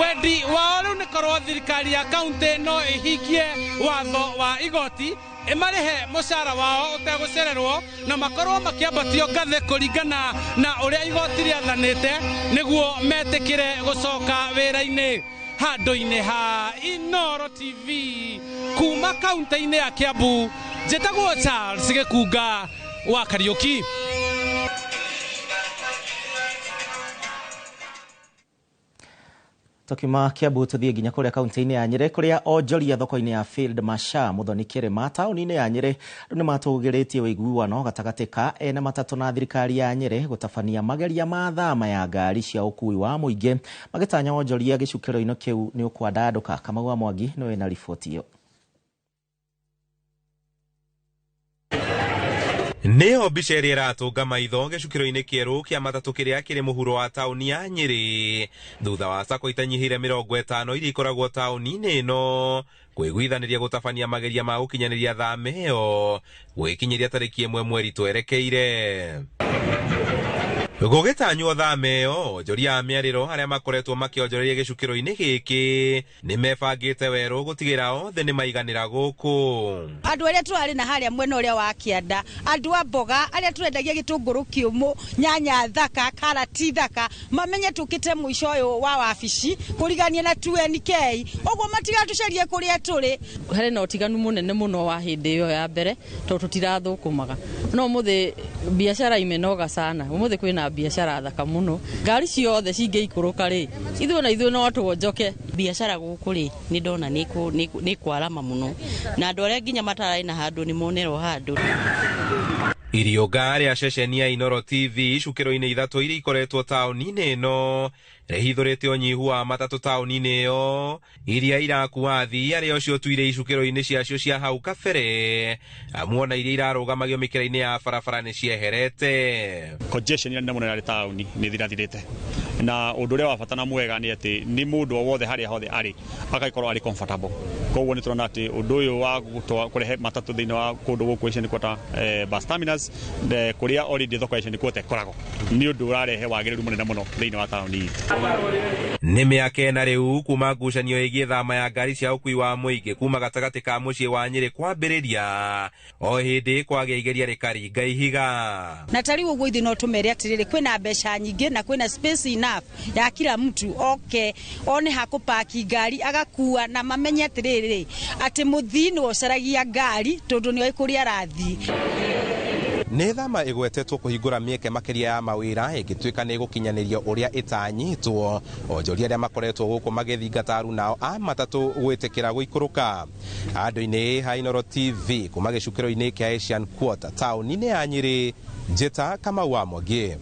Wendi wao rĩu nĩ korwo thirikari ya kaunti no ĩhingie watho wa igoti ĩmarĩhe mũcara wao ũtegũcererwo na makorwo makĩambatio ngathĩ kũringana na ũrĩa igoti rĩathanĩte nĩguo metĩkĩre gũcoka wĩra-inĩ. Handũ-inĩ ha Inooro TV kuma kaunti-inĩ ya Kiambu, njĩtagwo Charles Gĩkunga wa Kariũki. Tukiuma Kiambu tuthie nginya kuria kaunti-inĩ ya Nyĩrĩ kuria onjoria thoko-inĩ ya Field Marshal Muthoni Kĩrĩma taũni-inĩ ya Nyĩrĩ rĩu nĩmatũgĩrĩtie ũiguano gatagatĩ ka ene matatũ na thirikari ya Nyĩrĩ gũtabania mageria ma thama ya ngari cia ũkui wa mũingĩ magĩtanya onjoria gĩcukĩro-inĩ kĩu nĩ ũkwandandũka. Kamau wa Mwangi nĩwe wĩna riboti ĩyo. Nĩyo mbica ĩrĩa ĩratũnga maitho gĩcukĩro-inĩ kĩerũ kĩa matatũ kĩrĩa kĩrĩ mũhuro wa taũni ya Nyĩrĩ thutha wa sacco itanyihĩire 50 iria ikoragwo taũni-inĩ ĩno kwĩguithanĩria gũtabania mageria ma gũkinyanĩria thama ĩyo gwĩkinyĩria tarĩki 1 mweri twerekeire. Gũgĩtanywo thama ĩyo onjoria a mĩarĩro arĩa makoretwo makĩonjoreria gĩcukĩro-inĩ gĩkĩ nĩmebangĩte werũ gũtigĩra othe nĩmaiganĩra gũkũ. Andũ arĩa tũrarĩ na harĩa mwena ũrĩa wa kĩanda, andũ a mboga arĩa tũrendagia gĩtũngũrũ kĩũmũ, nyanya thaka, karati thaka, mamenye tũkĩte mũico ũyũ wa wabici kũrigania na 2NK, ũguo matigatũcarie kũrĩa tũrĩ. Harĩ na ũtiganu mũnene mũno wa hĩndĩ ĩyo ya mbere tondũ tũtirathũkũmaga, no ũmũthĩ biacara imenoga sana, ũmũthĩ kwĩna biacara thaka mũno, ngari ciothe cingĩikũrũka rĩ, ithuĩ na ithuĩ no tuonjoke. Biacara gũkũ rĩ nĩ ndona nĩ kwarama mũno na andũ arĩa nginya matararĩ na handũ nĩ monerwo handũ. Iriũnga rĩa ceceni ya Inooro TV icukĩro-inĩ 3 iria ikoretwo taũni-inĩ ĩno rĩhithũrĩte ũnyihu wa matatũ taũni-inĩ ĩyo iria irakua athii arĩa ũcio tuire icukĩro-inĩ ciacio cia hau kabere, amu ona iria irarũgamagio mĩkĩra-inĩ ya barabara nĩ cieherete. Congestion ĩrĩa nene mũno ĩrarĩ taũni nĩ ĩthirathirĩte, na ũndũ ũrĩa wa bata na mwega nĩ atĩ nĩ mũndũ o wothe harĩa hothe arĩ agagĩkorwo arĩ comfortable. Koguo nĩ tũrona atĩ ũndũ ũyũ wa kũrehe matatũ thĩinĩ wa kũndũ gũkũ Asian Quarter bus terminus kũrĩa already thoko ya Asian Quarter ĩkoragwo nĩ ũndũ ũrarehe wagĩrĩru mũnene mũno thĩinĩ wa taũni itũ. Nĩ mĩaka ĩna rĩu kuma ngucanio ĩgiĩ thama ya ngari cia ũkui wa mũingĩ kuma gatagatĩ ka mũciĩ wa Nyĩrĩ kwambĩrĩria o hĩndĩ kwagĩa igeria rĩkaringa ihiga. Na ta rĩu ũguo ithuĩ no tũmere atĩrĩrĩ, kwĩna mbeca nyingĩ na kwĩna space enough ya kila mtu oke one ha kũpaki ngari agakua, na mamenye atĩrĩrĩ atĩ mũthii nĩwe ũcaragia ngari tondũ nĩoĩ kũrĩa arathiĩ. Nĩ thama ĩgwetetwo kũhingũra mĩeke makĩria ya mawĩra ĩngĩtuĩka nĩ ĩgũkinyanĩrio ũrĩa ĩtanyĩtwo. Onjoria arĩa makoretwo gũkũ magĩthingata arunao a matatũ gwĩtĩkĩra gũikũrũka. Handũ-inĩ ha Inooro TV kuma gĩcukĩro-inĩ kĩa Asian Quarter taũni-inĩ ya Nyĩrĩ, Njĩta Kamau wa Mwangi.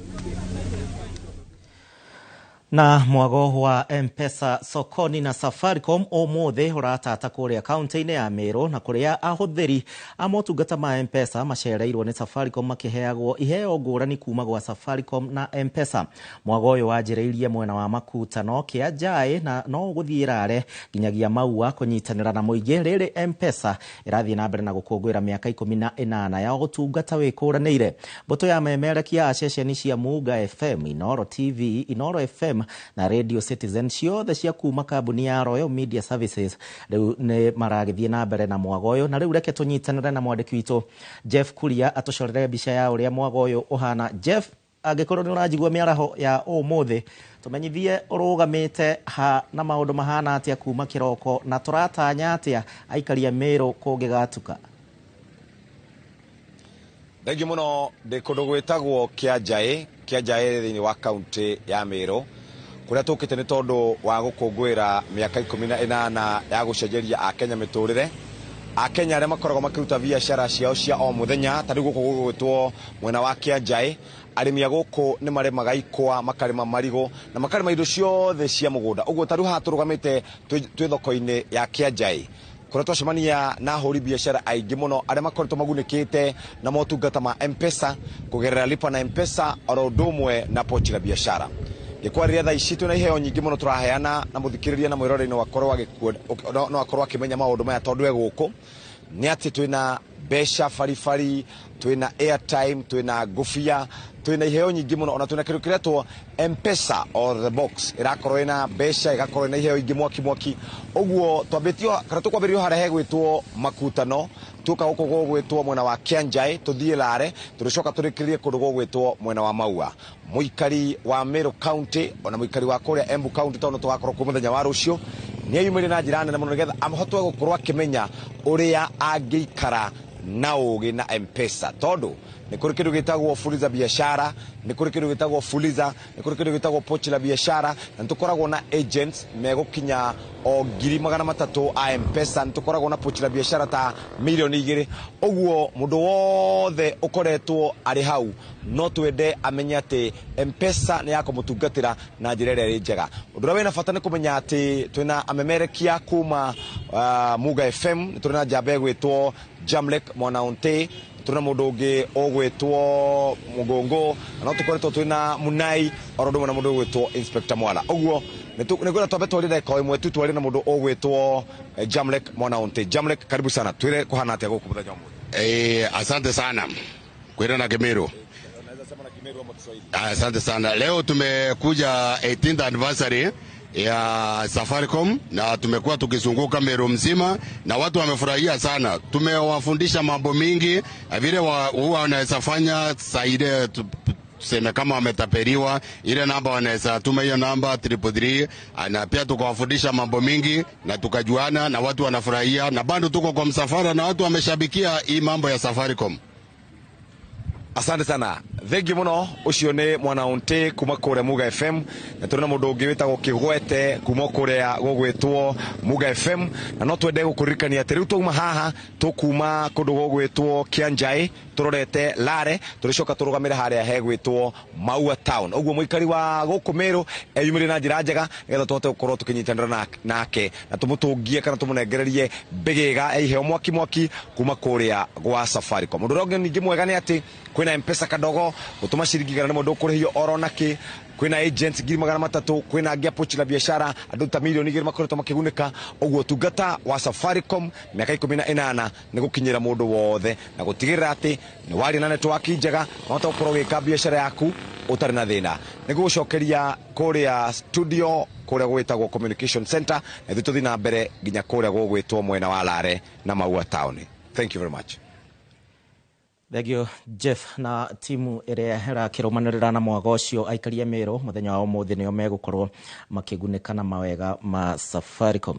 Na mwago wa M-Pesa sokoni na Safaricom ũmũthĩ ũratata kũrĩa kaunti-inĩ ya Meru na kũrĩa ahũthĩri a motungata ma M-Pesa macereirwo nĩ Safaricom makĩheagwo iheo ngũrani kuma gwa Safaricom na M-Pesa. Mwago ũyũ wanjĩrĩirie mwena wa Makutano kĩa Njaĩ na no ũgũthiĩ Rare nginyagia Maua kũnyitanĩra na mũingĩ. Rĩrĩ M-Pesa ĩrathiĩ na mbere na gũkũngũĩra mĩaka 18 ya ũtungata wĩkũranĩire. Mbũtũ ya memerekia a ceceni cia Muga FM, Inooro TV, Inooro FM na Radio Citizen ciothe cia kuma kambuni ya Royal Media Services rĩu nĩ maragĩthiĩ na mbere na mwago ũyũ. Na rĩu reke tũnyitanĩre na mwandĩki witũ Jeff Kuria atũcorere mbica ya ũrĩa mwago ũyũ ũhana. Jeff, angĩkorwo nĩ ũranjigua mĩaraho ya ũmũthĩ, tũmenyithie ũrũgamĩte ha na maũndũ mahana atĩa kuma kĩroko, na tũratanya atĩa aikari a Meru kũngĩgatuka. Thengiũ mũno. Ndĩ kũndũ gwĩtagwo Kĩanjaĩ, Kĩanjaĩ thĩinĩ wa kaunti ya Meru, kũrĩa tũkĩte nĩ tondũ wa gũkũngũĩra mĩaka 18 ya gũcenjeria Akenya mĩtũrĩre. Akenya arĩa makoragwo makĩruta biacara ciao cia o mũthenya, ta rĩu gũkũ gũgwĩtwo mwena wa Kĩanjaĩ, arĩmi a gũkũ nĩ marĩmaga ikwa, makarĩma marigũ na makarĩma indo ciothe cia mũgũnda. Ũguo ta rĩu haha tũrũgamĩte twĩ thoko-inĩ ya Kĩanjaĩ, kũrĩa twacemania na ahũri biacara aingĩ mũno arĩa makoretwo magunĩkĩte na motungata ma M-Pesa kũgerera lipa na M-Pesa oro ũndũ ũmwe na pochi la biashara. Ngĩkwarĩria thaa ici twĩna iheo nyingĩ mũno tũraheana, na mũthikĩrĩria na mwĩroreri no akorwo agĩkuo, no akorwo akĩmenya maũndũ maya tondũ e gũkũ nĩ atĩ twĩna mbeca baribari, twĩna airtime, twĩna ngũbia, twĩna iheo nyingĩ mũno, ona twĩna kĩndũ kĩretwo M-Pesa or the box ĩrakorwo ĩna mbeca, ĩgakorwo ĩna iheo ingĩ mwaki mwaki. Ũguo twambĩtio kana tũkwambĩrĩrio harĩa hegwĩtwo Makutano, tuoka gũkũ gũgwĩtwo mwena wa Kĩanjaĩ, tũthiĩ Lare, tũrĩcoka tũrĩkĩrĩrie kũndũ gũgwĩtwo mwena wa Maua. Mũikari wa Meru County ona mũikari wa kũrĩa Embu County, tondũ tũgakorwo kuo mũthenya wa rũciũ, nĩ eyumĩrie na njĩra nene mũno nĩgetha ahote gũkorwo akĩmenya ũrĩa angĩikara na ũgĩ na M-Pesa, tondũ nĩ kũrĩ kĩndũ gĩtagwo Fuliza biashara, nĩ kũrĩ kĩndũ gĩtagwo Fuliza, nĩ kũrĩ kĩndũ gĩtagwo pochi la biashara, na nĩ tũkoragwo na agents megũkinya o 300,000 a M-Pesa, nĩ tũkoragwo na pochi la biashara ta 2 million. Ũguo mũndũ wothe ũkoretwo arĩ hau no twende amenye atĩ M-Pesa nĩ ya kũmũtungatĩra na njĩra ĩrĩa ĩrĩ njega. Ũndũ ũrĩa wĩna bata nĩ kũmenya atĩ twĩna amemerekia kuma Muga FM, nĩ tũrĩ na njamba ĩgwĩtwo Jamlek Mwanaonte, tũrĩ na mũndũ ũngĩ ũgwĩtwo Mũgũngũ, na no tũkoretwo twĩna Munai oro ũndũ ũmwe na mũndũ ũgwĩtwo Inspector Mwala. Ũguo nĩngwenda twambe twarie ndagĩka o ĩmwe tu, twarie na mũndũ ũgwĩtwo Jamlek Mwanaonte. Jamlek, karibu sana. Twĩre kũhana atĩa gũkũ mũthenya wa ũmũthĩ? Asante sana kwenda na Kimiru. Asante sana. Leo tumekuja 18th anniversary ya Safaricom na tumekuwa tukizunguka Meru mzima na watu wamefurahia sana. Tumewafundisha mambo mingi vile huwa wanaweza fanya saide, tuseme kama wametapeliwa, ile namba wanaweza tuma hiyo namba 333, na pia tukawafundisha mambo mingi na tukajuana na watu wanafurahia, na bado tuko kwa msafara na watu wameshabikia hii mambo ya Safaricom. Asante sana, thengiũ mũno. Ũcio nĩ Mwanaonte kuma kũrĩa Muga FM, na tũrĩ na mũndũ ũngĩ wĩtagwo Kĩgwete kuma kũrĩa gũgwĩtwo Muga FM. Na no twende gũkũririkania atĩ rĩu twauma haha, tũkuma kũndũ gũgwĩtwo Kĩanjaĩ tũrorete Lare, tũrĩcoka tũrũgamĩre harĩa hegwĩtwo Maua Town. Ũguo mũikari wa gũkũ Meru eyumĩrie na njĩra njega nĩgetha tũhote gũkorwo tũkĩnyitanĩra nake na tũmũtũngie kana tũmũnengererie mbĩgĩga ya iheo mwaki mwaki kuma kũrĩa gwa Safaricom. Ũndũ ũrĩa ũngĩ ningĩ mwega nĩ atĩ kwĩna M-Pesa kadogo, gũtũma ciringi 100 ndũkũrĩhio oro nakĩ, kwĩna agents 300,000, kwĩna angĩ a pochi la biashara, andũ ta 2 million makoretwo makĩgunĩka. Ũguo ũtungata wa Safaricom mĩaka 18 nĩ gũkinyĩra mũndũ wothe na gũtigĩrĩra atĩ nĩ waria na network njega, wahota gũkorwo ũgĩka biacara yaku ũtarĩ na thĩna. Nĩ gũgũcokeria kũrĩa studio kũrĩa gwĩtagwo Communication Center, na ithuĩ tũthiĩ na mbere nginya kũrĩa gũgwĩtwo mwena wa Lare na Maua Town. Thank you very much. Thengio Jeff na timu ĩrĩa ĩrakĩrũmanĩrĩra na mwaga ũcio. Aikari a Meru mũthenya wa ũmũthĩ nĩo megũkorwo makĩgunĩka na mawega ma Safaricom.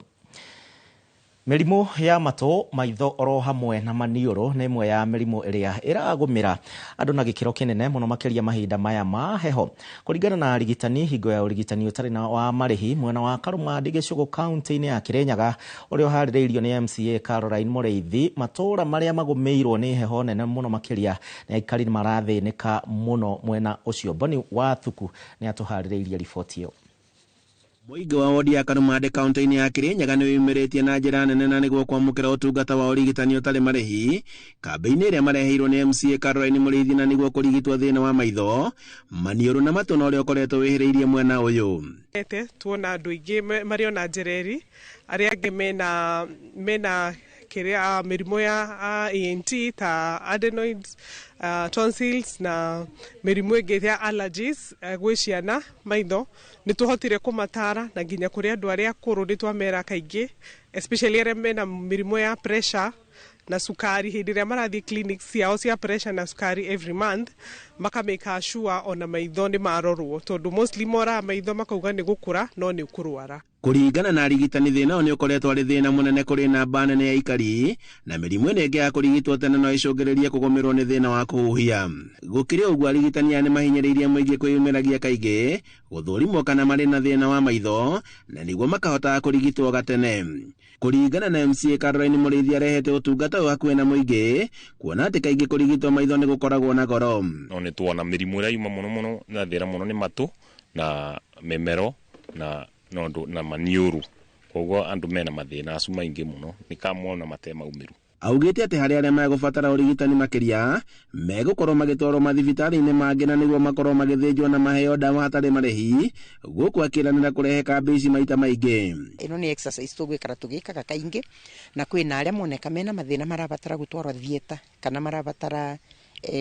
Mĩrimũ ya matũ, maitho oro hamwe na maniũrũ nĩ ĩmwe ya mĩrimũ ĩrĩa ĩragũmĩra andũ na gĩkĩro kĩnene mũno, makĩria mahinda maya ma heho. Kũringana na arigitani, hingo ya ũrigitani ũtarĩ na wa marĩhi mwena wa Karũmandi Gĩcũgũ kaunti-inĩ ya Kĩrĩnyaga, ũrĩa ũharĩrĩirio nĩ MCA Caroline Mũrĩithi, matũũra marĩa magũmĩirwo nĩ heho nene mũno makĩria nĩ aikari marathĩnĩka mũno mwena ũcio. Boni Wathuku nĩ atũharĩrĩirie riboti ĩyo. Mũingĩ wa wodi ya Karumande kaunti-inĩ ya Kĩrĩnyaga nĩ wĩyumĩrĩtie na njĩra nene na nĩguo kwamũkĩra ũtungata wa ũrigitani ũtarĩ marĩhi kambĩ-inĩ ĩrĩa mareheirwo nĩ MCA Caroline Mũrĩithi, na nĩguo kũrigitwo thĩna wa maitho, maniũrũ na matũ na ũrĩa ũkoretwo wĩhĩrĩirie mwena ũyũ. Ete tuona andũ aingĩ marĩ ona njereri, arĩa angĩ mena kĩrĩa mĩrimũ ya ENT ta adenoids, tonsils na mĩrimũ ĩngĩ ya allergies, gwĩ ciana maitho nĩ tũhotire kũmatara, na nginya kũrĩ andũ arĩa akũrũ nĩ twamera kaingĩ, especially arĩa mena mĩrimũ ya pressure na sukari, hĩndĩ ĩrĩa marathiĩ clinic ciao cia pressure na sukari every month, makamĩka sure ona maitho nĩ marorwo, tondũ mostly moraga maitho makauga nĩ gũkũra no nĩ kũrwara. Kũringana na arigitani, thĩna ũyũ nĩ ũkoretwo arĩ thĩna mũnene kũrĩ namba nene ya aikari, na mĩrimũ ĩno ĩngĩ ya kũrigitwo tene no ĩcũngĩrĩrie kũgũmĩrwo nĩ thĩna wa kũhuhia. Gũkĩrĩ ũguo, arigitani aya nĩ mahinyĩrĩirie mũingĩ kwĩyumĩragia kaingĩ gũthũrimwo kana marĩ na thĩna wa maitho, na nĩguo makahotaga kũrigitwo gatene. Kũringana na MCA Caroline Mũrĩithi, arehete ũtungata ũyũ hakuhĩ na mũingĩ, kuona atĩ kaingĩ kũrigitwo maitho nĩ gũkoragwo na goro. No nĩ tuona mĩrimũ ĩrĩa yuma mũno mũno na thĩna mũno nĩ matũ na mĩmero na nondu na maniũrũ, koguo andũ mena mathĩna acu maingĩ mũno nĩ kamona mate maumĩru. Augĩte atĩ harĩ arĩa megũbatara ũrigitani makĩria megũkorwo magĩtwarwo mathibitarĩ-inĩ mangĩ, na nĩguo makorwo magĩthĩnjwo na maheo ndawa hatarĩ marĩhi, gũkũ akĩranĩra kũrehe kambĩ ici maita maingĩ. Ĩno nĩ exercise tũgwĩkara tũgĩkaga kaingĩ, na kwĩna arĩa moneka mena mathĩna marabatara gũtwarwo theatre kana marabatara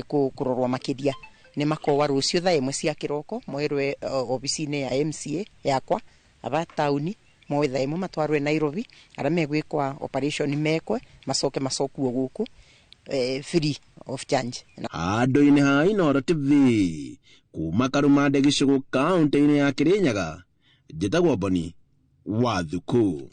kũrorwo makĩria, nĩ makowa rũciũ thaa 1 cia kĩroko moerwe obici-inĩ ya MCA yakwa aba taũni, moe thaa 1 matwarwe Nairobi, arĩa megwĩkwa operation mekwe, macoke macokuo gũkũ free of charge. Handũ-inĩ ha Inooro TV kuma Karumande gĩcũgũ kaũntĩ-inĩ ya Kĩrĩnyaga, njĩtagwo Boni wa Thuku.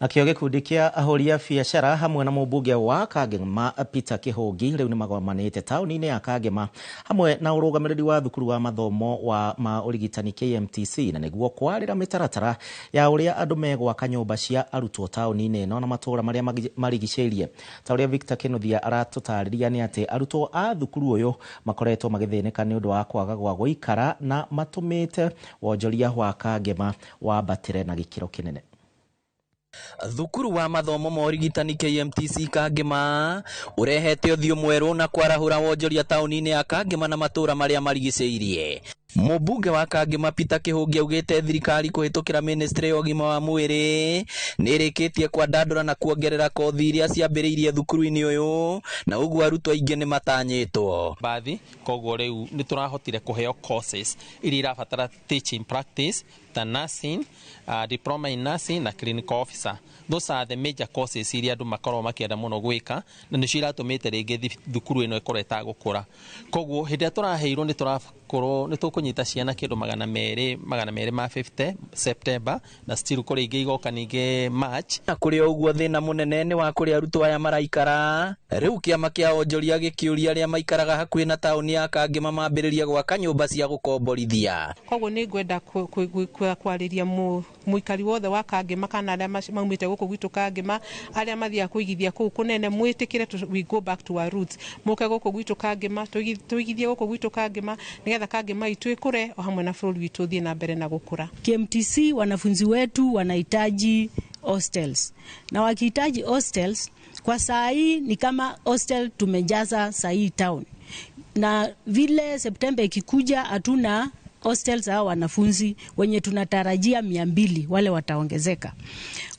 Nakĩo gĩkundi kĩa ahũri a biacara hamwe na mũmbunge wa Kangema Peter Kĩhũngi rĩu nĩ magomanĩte taũni-inĩ ya Kangema hamwe na ũrũgamĩrĩri wa thukuru wa mathomo wa ma ũrigitani KMTC, na nĩguo kwarĩra mĩtaratara ya ũrĩa andũ megwaka nyũmba cia arutwo taũni-inĩ ĩno na matũũra marĩa marigicĩirie. Ta ũrĩa Victor Kĩnuthia aratũtarĩria nĩ atĩ arutwo a thukuru ũyũ makoretwo magĩthĩnĩka nĩ ũndũ wa kwaga gwa gũikara, na matũmĩte wonjoria wa Kangema wambatĩre na gĩkĩro kĩnene. Thukuru wa mathomo ma ũrigitani KMTC Kangema ũrehete ũthiũ mwerũ na kwarahũra wonjoria taũni-inĩ ya Kangema na matũũra marĩa marigicĩirie. Mũmbunge wa Kangema Peter Kĩhũngi augĩte thirikari kũhĩtũkĩra ministry ya ũgima wa mwĩrĩ nĩ ĩrĩkĩtie kwandandũra na kuongerera kothi iria ciambĩrĩirie thukuru-inĩ ũyũ, na ũguo arutwo aingĩ nĩ matanyĩtwo. Bathi koguo rĩu nĩ tũrahotire kũheo courses iria irabatara teaching practice ta nursing, diploma in nursing na clinical officer. Those are the major courses iria andũ makoragwo makĩenda mũno gwĩka, na nĩcio iratũmĩte rĩngĩ thukuru ĩno ĩkorwo ĩtagũkũra. Koguo hĩndĩ ĩrĩa tũraheirwo nĩ tũrakorwo nĩ tũkũnyita ciana kĩndũ 250 September, na still kũrĩ ingĩ igoka ningĩ March. Na kũrĩ o ũguo, thĩna mũnene nĩ wa kũrĩa arutwo aya maraikara. Rĩu kĩama kĩa onjoria gĩkĩũria arĩa maikaraga hakuhĩ na taũni ya Kangema mambĩrĩrie gwaka nyũmba cia gũkomborithia. Koguo nĩ ngwenda kwarĩria mũikari wothe wa Kangema kana arĩa maumĩte gũkũ gwitũ Kangema, arĩa mathiaga kũigithia kũu kũnene, mwĩtĩkĩre we go back to our roots, mũke gũkũ gwitũ Kangema, tũigithie gũkũ gwitũ Kangema nĩgetha Kangema itũ ĩkũre o hamwe na bũrũri witũ ũthiĩ na mbere na gũkũra. KMTC wanafunzi wetu wanahitaji hostels, na wakihitaji hostels kwa saa hii ni kama hostel tumejaza saa hii town, na vile Septemba ikikuja hatuna hostels hao wanafunzi wenye tunatarajia 200 wale wataongezeka.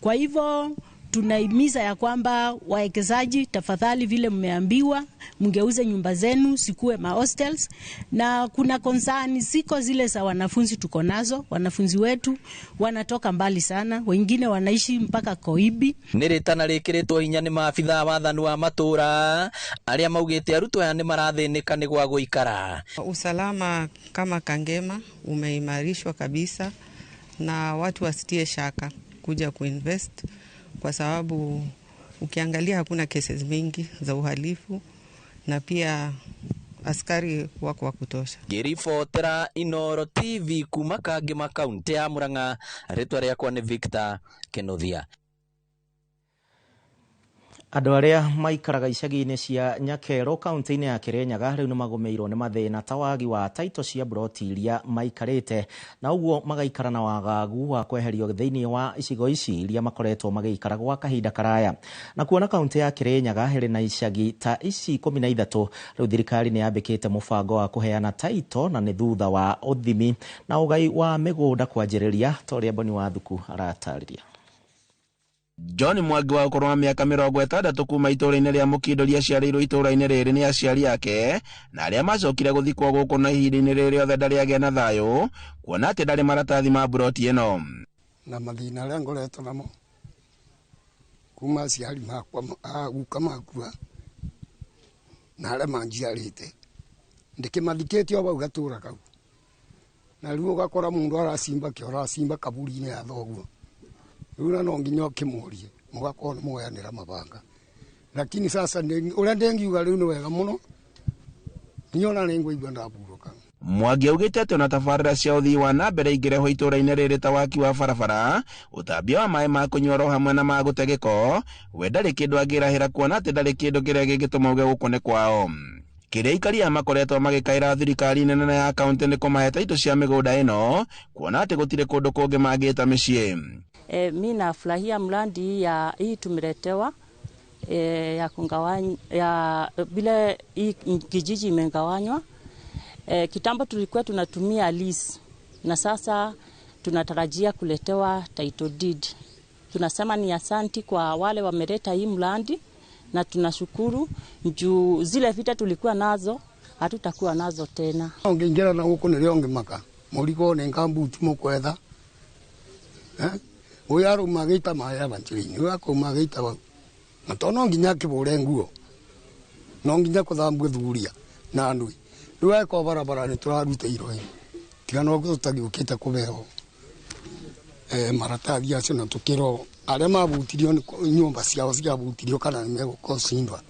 Kwa hivyo tunahimiza ya kwamba wawekezaji, tafadhali, vile mmeambiwa, mngeuze nyumba zenu sikuwe ma hostels. Na kuna concern ziko zile za wanafunzi tuko nazo, wanafunzi wetu wanatoka mbali sana, wengine wanaishi mpaka Koibi. Nĩ rĩtana rĩkĩrĩtwo hinya nĩ maabithaa wathani wa matũũra arĩa maugĩte arutwo aya nĩ marathĩnĩka nĩ gwa gũikara. Usalama kama Kangema umeimarishwa kabisa, na watu wasitie shaka kuja kuinvest, kwa sababu ukiangalia hakuna cases mingi za uhalifu na pia askari wako wa kutosha. Ngĩribotera Inooro TV kuma Kangema kaunti ya Murang'a, rĩtwa rĩakwa nĩ Victor Kĩnuthia. Andũ arĩa maikaraga icagi-inĩ cia Nyakero kaunti-inĩ ya Kĩrĩnyaga rĩu nĩ magũmĩirwo nĩ mathĩna ta wagi wa taito cia mburoti iria maikarĩte, na ũguo magaikara na wagagu wa kweherio thĩinĩ wa icigo ici iria makoretwo magĩikara gwa kahinda karaya. Na kuona kaunti ya Kĩrĩnyaga ĩrĩ na icagi ta ici 13, rĩu thirikari nĩ yambĩkĩte mũbango wa kũheana taito, na nĩ thutha wa ũthimi na ũgai wa mĩgũnda kwanjĩrĩria, ta ũrĩa Boni wa Thuku aratarĩria. John Mwangi wa ũkũrũ wa mĩaka 60 kuma itũũra-inĩ rĩa Mũkindũri aciarĩirwo itũũra-inĩ rĩrĩ nĩ aciari ake, na arĩa macokire gũthikwo gũkũ, na ihinda-inĩ rĩrĩ rĩothe ndarĩ agĩa na thayũ, kuona atĩ ndarĩ maratathi ma mburoti ĩno. Na mathĩna arĩa ngoretwo namo kuma aciari makwa aguka makua na arĩa manjiarĩte, ndĩkĩmathikĩte o bau gatũra kau, Na rĩu ũgakora mũndũ aracimba kĩoro, aracimba kaburi-inĩ ya thoguo. Rĩu na no nginya ũkĩmũrie, mũgakorwo nĩ mũgayanĩra mabanga. Lakini sasa ũrĩa ndengiuga rĩu nĩ wega mũno, niona nĩ ngũigua ndahurũka. Mwangi augĩte atĩ ona tabarĩra cia ũthii wa na mbere ingĩrehwo itũũra-inĩ rĩrĩ ta waki wa barabara, ũtambia wa maĩ ma kũnyua oro hamwe na ma gũte gĩko, we ndarĩ kĩndũ angĩrahĩra kuona atĩ ndarĩ kĩndũ kĩrĩa gĩngĩtũma uge gũkũ nĩ kwao. Kĩrĩa aikari aya makoretwo magĩkaĩra thirikari nene ya kaunti nĩ kũmahe taitũ cia mĩgũnda ĩno, kuona atĩ gũtirĩ kũndũ kũngĩ mangĩta mĩciĩ. Mi nafurahia mradi ya hii tumeletewa, ya kungawanya, ya vile hii kijiji imegawanywa. Kitambo tulikuwa tunatumia lease na sasa tunatarajia kuletewa title deed. Tunasema ni asanti kwa wale wameleta hii mradi na tunashukuru juu zile vita tulikuwa nazo hatutakuwa nazo tena. Ongeingira na huko nilio ngimaka muliko ne ngambuti mukwetha uyu aruma gita maya banjirini uyu akuma gita wa na tono nginya kibure nguo no nginya kuthambwe thuria na ndui riu eko barabara ni turaruteirwo tiga no tutagiukite kubeo maratathi acio na tukiro aria mabutirio nyumba ciao ciabutirio kana ni megũkocindwa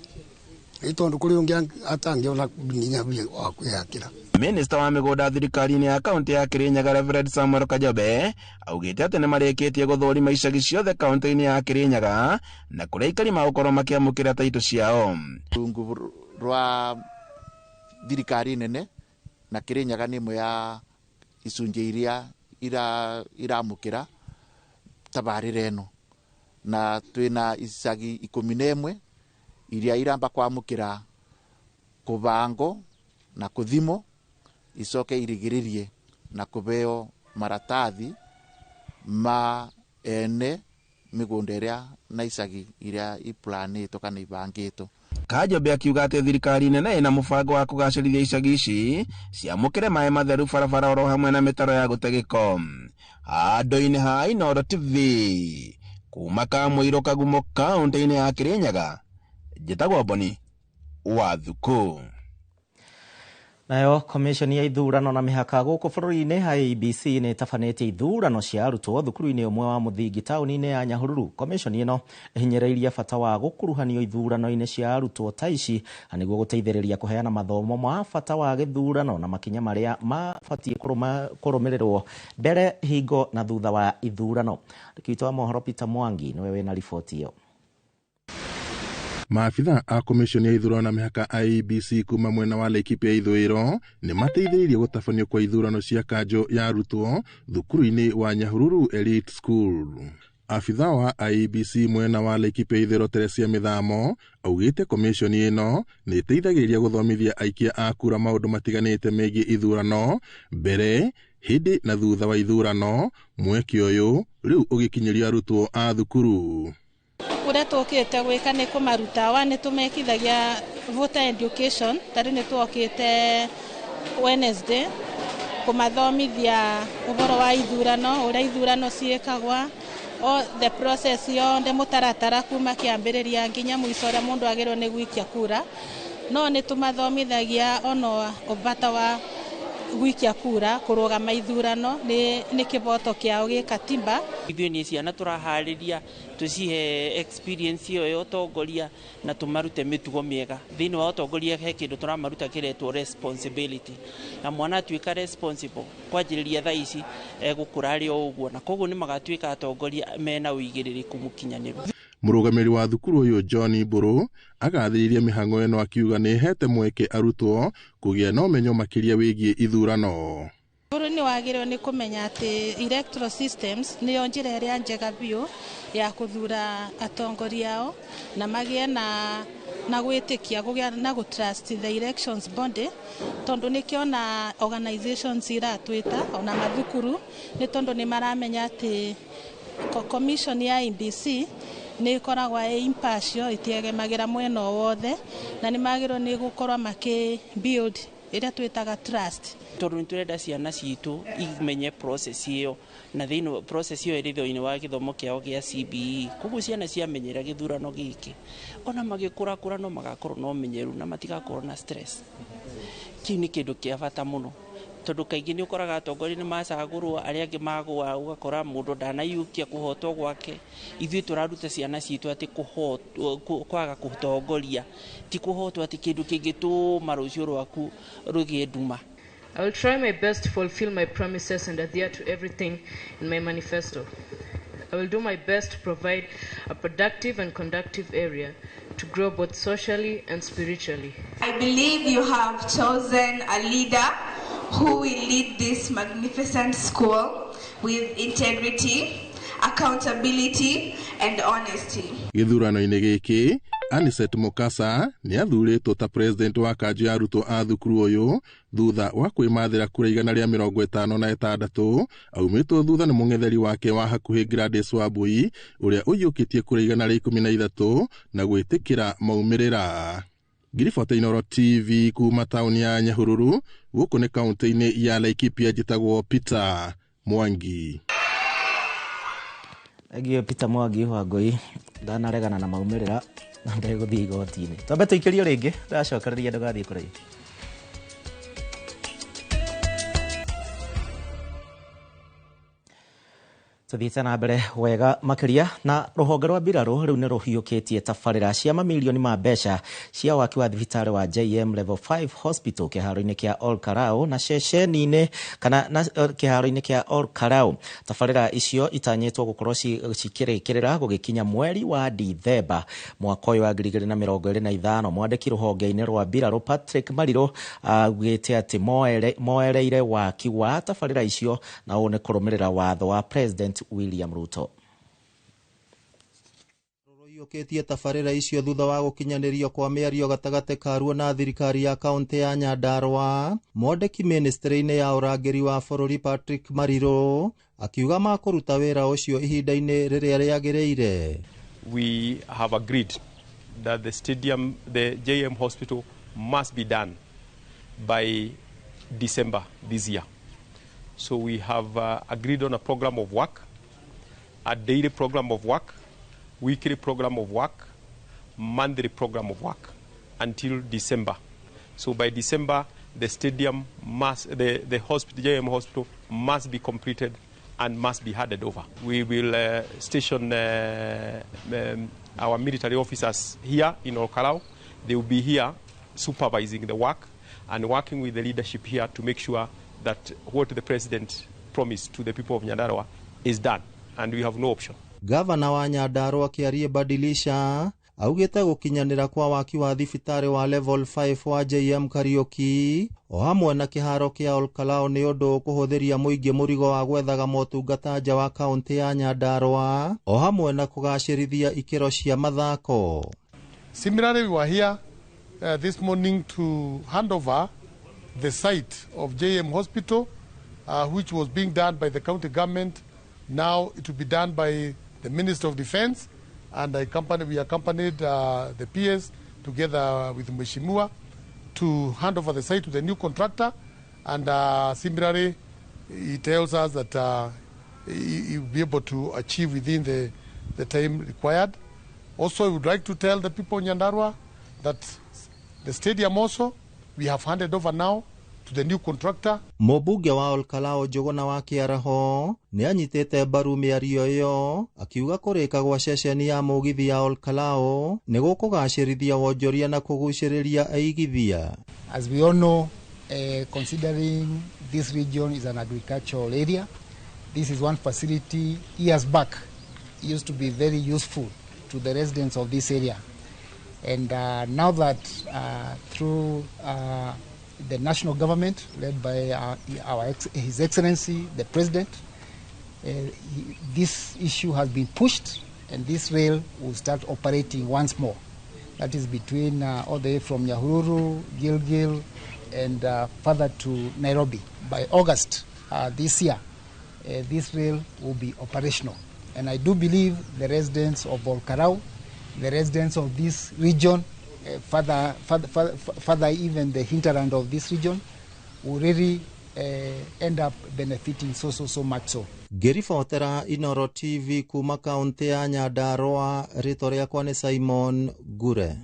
ĩ tondu kuri ungi atangiona nginya wa kwĩyakĩra. Minista wa mĩgũnda thirikari-inĩ ya kaunti ya Kirinyaga Reverend Samuel Kajobe augĩte atĩ nĩmarĩkĩtie gũthũrima icagi ciothe kaunti-inĩ ya Kirinyaga na kũrĩa aikari magũkorwo makĩamũkĩra taitũ ciao. Rungu rwa thirikari nene na Kirinyaga nĩ ĩmwe ya icunjĩ iria iramũkĩra tabarĩra ĩno, na twĩna icagi 11 iria iramba kwamũkĩra kũbango na kũthimo icoke irigĩrĩrie na kũbeo maratathi ma ene mĩgũnda ĩrĩa na icagi iria iplanĩtwo kana ibangĩtwo. Kajobe akiuga atĩ thirikari nene ĩna mũbango wa kũgacĩrithia icagi ici ciamũkĩre maĩ matheru, barabara oro hamwe na mĩtaro ya gũte gĩko. Handũ-inĩ ha Inooro TV kuma Kamũirũ Kagumo kaunti-inĩ ya Kirinyaga, njĩtagwo Boni wa Thuku. Nayo komishoni ya ithurano na mĩhaka gũkũ bũrũri-inĩ IEBC nĩ ĩtabanĩtie ithurano cia arutwo thukuru-inĩ ũmwe wa mũthingi taũni-inĩ ya Nyahururu. Komishoni ĩno ĩhinyĩrĩirie bata wa gũkuruhanio ithurano-inĩ cia arutwo ta ici nĩguo gũteithĩrĩria kũheana mathomo ma bata wa gĩthurano na makinya marĩa mabatiĩ kũrũmĩrĩrwo mbere, hingo na thutha wa ithurano. Mwandĩki witũ wa mohoro Peter Mwangi nĩwe wĩna riboti ĩyo. Maabitha a komishoni ya ithurano na mĩhaka IEBC kuma mwena wa Laikipia ithũĩro nĩ mateithĩrĩirie gũtabanio kwa ithurano cia kanjũ ya arutwo thukuru-inĩ wa Nyahururu Elite School. Abitha wa IEBC mwena wa Laikipia ithũĩro Teresia Mĩthamo augĩte komishoni ĩno nĩ ĩteithagĩrĩria gũthomithia aikia a kura maũndũ matiganĩte megiĩ ithurano mbere, hĩndĩ na thutha wa ithurano, mweke ũyũ rĩu ũgĩkinyĩrio arutwo a thukuru. Ũrĩa tũkĩte gwĩka nĩ kũmaruta wa nĩ tũmekithagia voter education, tarĩu nĩ twokĩte Wednesday kũmathomithia ũhoro wa ithurano, ũrĩa ithurano ciĩkagwa, o the process yothe, mũtaratara kuma kĩambĩrĩria nginya mũico ũrĩa mũndũ agĩrĩirwo nĩ gũikia kura. No nĩ tũmathomithagia ona bata wa gũikia kura, kũrũgama ithurano nĩ kĩboto kĩao gĩ katiba. Ithuĩ nĩ ciana tũraharĩria tũcihe experience ĩyo ya ũtongoria na tũmarute mĩtugo mĩega. Thĩinĩ wa ũtongoria he kĩndũ tũramaruta kĩretwo responsibility, na mwana atuĩka responsible kwanjĩrĩria thaa ici egũkũra arĩ o ũguo, na koguo nĩ magatuĩka atongoria mena ũigĩrĩrĩku mũkinyanĩru. Mũrũgamĩrĩri wa thukuru ũyũ John Mburu agathĩrĩirie mĩhang'o ĩno akiuga nĩ ĩhete mweke arutwo kũgĩa na ũmenyo makĩria wĩgiĩ ithurano. Bũrũri nĩ wagĩrĩirwo nĩ kũmenya atĩ electoral systems nĩyo njĩra ĩrĩa njega biũ ya kũthura atongoria ao na magĩe na gwĩtĩkia, kũgĩa na gũ trust the elections body, tondũ nĩkĩo ona organizations iratwĩta ona mathukuru nĩ tondũ nĩ maramenya atĩ commission ya IEBC nĩ ĩkoragwo ĩ impartial, ĩtiegemagĩra mwena o wothe, na nĩ magĩrĩirwo nĩ gũkorwo makĩ build ĩrĩa twĩtaga trust. Tondũ nĩ tũrenda ciana citũ imenye process ĩyo, na thĩinĩ process ĩyo ĩrĩ thĩinĩ wa gĩthomo kĩao gĩa CBE. Koguo ciana ciamenyera gĩthurano gĩkĩ, ona magĩkũrakũra no magakorwo na ũmenyeru na matigakorwo na stress. Kĩu nĩ kĩndũ kĩa bata mũno, Tondu kaingĩ nĩ ũkoraga atongoria nĩ macagũrwo arĩa angĩ magũa, ũgakora mũndũ ndanaiyũkia kũhotwo gwake. Ithuĩ tũraruta ciana citũ atĩ kũhotwo, kwaga kũtongoria ti kũhotwo atĩ kĩndũ kĩngĩtũma rũciũ rwaku rũgĩe nduma. I will try my best to fulfill my promises and adhere to everything in my manifesto. I will do my best to provide a productive and conducive area to grow both socially and spiritually. I believe you have chosen a leader who will lead this magnificent school with integrity, accountability, and honesty. Gĩthurano-inĩ gĩkĩ, Aniset Mukasa nĩ athurĩtwo ta president wa kanjũ ya arutwo a thukuru ũyũ thutha wa kwĩmathĩra kura 156, aumĩtwo thutha nĩ mũng'etheri wake wa hakuhĩ Gladys Wambui ũrĩa ũiyũkĩtie kura 113 na gwĩtĩkĩra maumĩrĩra. Ngiribota Inooro TV kuma taũni ya Nyahururu, gũkũ nĩ kaũntĩ-inĩ ya Laikipia, njĩtagwo Peter Mwangi. Thank Peter Mwangi wa Ngui ndanaregana na maumĩrĩra na ndegũthiĩ igoti-inĩ. Twambe tũikĩrio rĩngĩ, ndacokereria ndũgathiĩ kũraihu. Tuthiĩte na mbere wega makĩria na rũhonge rwa mbirarũ rĩu nĩ rũhiũkĩtie tabarĩra cia mamirioni ma mbeca cia waki wa thibitarĩ wa JM Level 5 Hospital kĩharo-inĩ kĩa Ol Kalou na ceceni-inĩ kana na kĩharo-inĩ kĩa Ol Kalou. Tabarĩra icio itanyĩtwo gũkorwo cikĩrĩkĩrĩra gũgĩkinya mweri wa Dithemba mwaka ũyũ wa 2025. Mwandĩki rũhonge-inĩ rwa mbirarũ Patrick Mariro augĩte atĩ moereire waki wa tabarĩra icio na ũũ nĩ kũrũmĩrĩra watho wa President William Ruto. Rũiyũkĩtie tabarĩra icio thutha wa gũkinyanĩrio kwa mĩario gatagatĩ karuo na thirikari ya kaũntĩ ya Nyandarua. Mwandĩki ministry-inĩ ya ũrangĩri wa bũrũri Patrick Mariro akiuga makũruta wĩra ũcio ihinda-inĩ rĩrĩa rĩagĩrĩire. We have agreed that the stadium, the JM Hospital must be done by December this year. So we have agreed on a program of work, a daily program of work, weekly program of work, monthly program of work until December. So by December, the stadium must, the hospital, JM Hospital must be completed and must be handed over. We will station our military officers here in Ol Kalou. They will be here supervising the work and working with the leadership here to make sure that what the president promised to the people of Nyandarua is done, and we have no option. Gavana wa Nyandarua Kiarie Badilisha augĩte gũkinyanĩra kwa waki wa thibitarĩ wa level 5 wa JM Kariuki o hamwe na kĩharo kĩa Ol Kalou nĩ ũndũ ũkũhũthĩria mũingĩ mũrigo wa gwethaga motungata nja wa kaũntĩ ya Nyandarua o hamwe na kũgacĩrithia ikĩro cia mathako. Similarly, we were here this morning to hand over the site of JM Hospital, which was being done by the county government. Now it will be done by the Minister of Defense, and we accompanied the PS together with Mheshimiwa to hand over the site to the new contractor. And similarly, he tells us that he will be able to achieve within the time required. Also, we would like to tell the people in Nyandarua that the stadium also, we have handed over now to the new contractor. Mũmbunge wa Ol Kalou Njũgũna wa Kĩaraho nĩ anyitĩte mbaru mĩario ĩyo akiuga kũrĩka gwa ceceni ya mũgithi ya Ol Kalou nĩ gũkũgacĩrithia wonjoria na kũgucĩrĩria aigithia. As we all know, considering this region is an agricultural area, this is one facility years back used to be very useful to the residents of this area. And now that through the national government led by His Excellency the President, this issue has been pushed, and this rail will start operating once more. That is between all the way from Nyahururu, Gilgil, and further to Nairobi. By August this year, this rail will be operational. And I do believe the residents of Ol Kalou, the residents of this region, further even the hinterland of this region, will really end up benefiting so much so. Ngĩribotera Inooro TV kuma kaunti ya Nyandarua, rĩtwa rĩakwa nĩ Simon Ngure.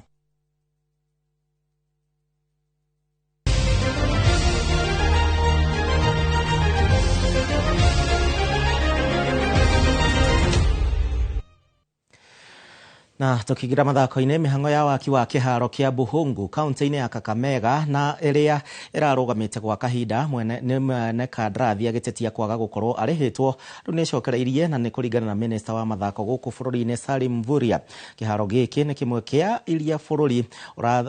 Na tukigira mathako-inĩ, mĩhang'o ya waki wa kĩharo kĩa Buhungu kaunti-inĩ ya Kakamega na ĩrĩa ĩrarũgamĩte gwa kahinda mwene nĩ mwene kandarathi agĩtetia kwaga gũkorwo arĩhĩtwo rĩu nĩ ĩcokereirie na nĩ kũringana na minista wa mathako gũkũ bũrũri-inĩ Salim Mvurya. Kĩharo gĩkĩ nĩ kĩmwe kĩa iria bũrũri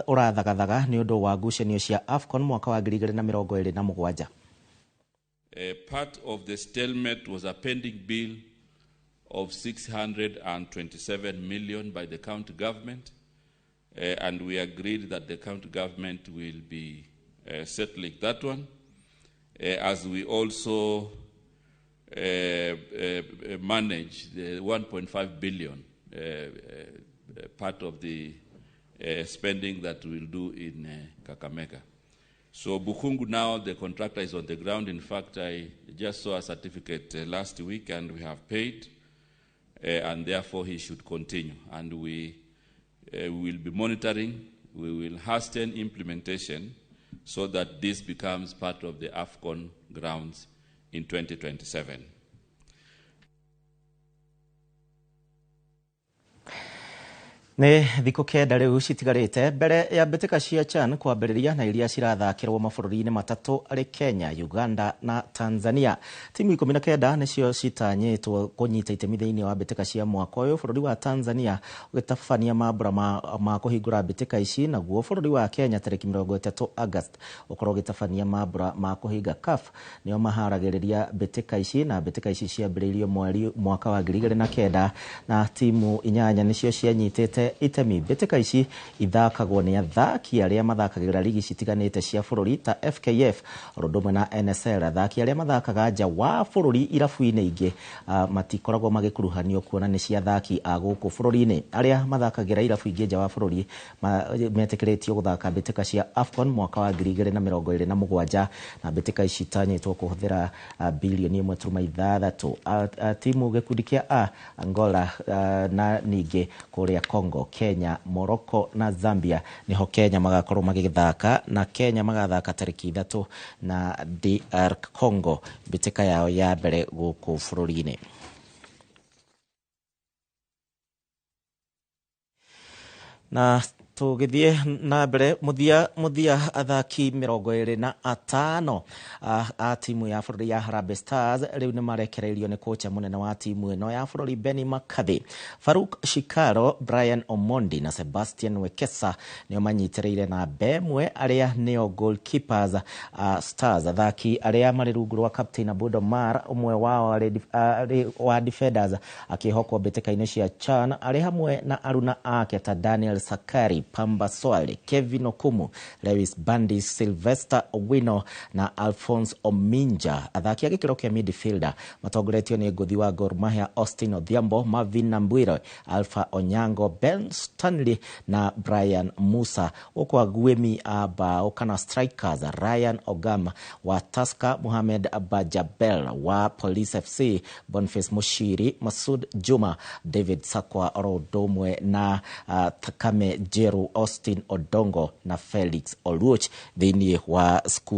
ũrathagathaga nĩ ũndũ wa ngucanio cia AFCON mwaka wa 2027. Part of the stalemate was a pending bill of 627 million by the county government, and we agreed that the county government will be settling that one, as we also manage the 1.5 billion part of the spending that we'll do in Kakamega. So Bukhungu now, the contractor is on the ground. In fact, I just saw a certificate last week and we have paid, and therefore he should continue. And we will be monitoring, we will hasten implementation so that this becomes part of the AFCON grounds in 2027. Nĩ thikũ 9 rĩu citigarĩte mbere ya mbĩtĩka cia CHAN kwambĩrĩria na iria cirathakĩrwo mabũrũri-inĩ matatũ arĩ Kenya, Uganda na Tanzania. Timu 19 nĩcio citanyĩtwo kũnyita itemi thĩinĩ wa mbĩtĩka cia mwaka ũyũ, bũrũri wa Tanzania ũgĩtabania mambũra ma kũhingũra mbĩtĩka ici, naguo bũrũri wa Kenya tarĩki 30 August ũkorwo ũgĩtabania mambũra ma kũhinga. CAF nĩo maharagĩrĩria mbĩtĩka ici na mbĩtĩka ici ciambĩrĩirio mweri mwaka wa 2009 na timu 8 nĩcio cianyitĩte itemi. Mbĩtĩka ici ithakagwo nĩ athaki arĩa mathakagĩra ligi citiganĩte cia bũrũri ta FKF ũndũ ũmwe na NSL. Athaki arĩa mathakaga nja wa bũrũri irabu-inĩ ingĩ matikoragwo magĩkuruhanio kuona nĩ cia athaki a gũkũ bũrũri-inĩ. Arĩa mathakagĩra irabu ingĩ nja wa bũrũri metĩkĩrĩtio gũthaka mbĩtĩka cia AFCON mwaka wa 2027 na mbĩtĩka ici itanyĩtwo kũhũthĩra bilioni 1.6. Timu gĩkundi kĩa A, Angola na ningĩ kũrĩa Congo, Kenya, Morocco na Zambia niho Kenya magakorwo magĩthaka, na Kenya magathaka tarĩki 3 na DR Congo mbĩtĩka yao ya mbere gũkũ bũrũri-inĩ. Na tũgĩthiĩ na mbere, mũthia athaki 25 a timu ya bũrũri ya Harambee Stars rĩu nĩ marekereirio nĩ kocha mũnene wa timu ĩno ya bũrũri Benny McCarthy. Faruk Shikaro, Brian Omondi na Sebastian Wekesa nĩo manyitĩrĩire namba ĩmwe arĩa nĩo goalkeepers Stars. Athaki arĩa marĩ rungu rwa captain Abud Omar, ũmwe wao arĩ wa defenders akĩhokwo mbĩtĩka-inĩ cia CHAN, arĩ hamwe na aruna ake ta Daniel Sakari, Pamba Swale, Kevin Okumu, Lewis Bandi, Sylvester Owino na Alphonse Ominja. Athaki a gĩkĩro kĩa midfielder matongoretio nĩ ngũthi wa Gor Mahia Austin Odhiambo, Marvin Nambwire, Alpha Onyango, Ben Stanley na Brian Musa. Gũkũ aguĩmi a bao kana strikers Ryan Ogam wa Tusker, Mohamed Bajabel wa Police FC, Boniface Mushiri, Masud Juma, David Sakwa oro ũndũ ũmwe na Thakame Jeru, Austin Odongo na Felix Oluoch thĩinĩ wa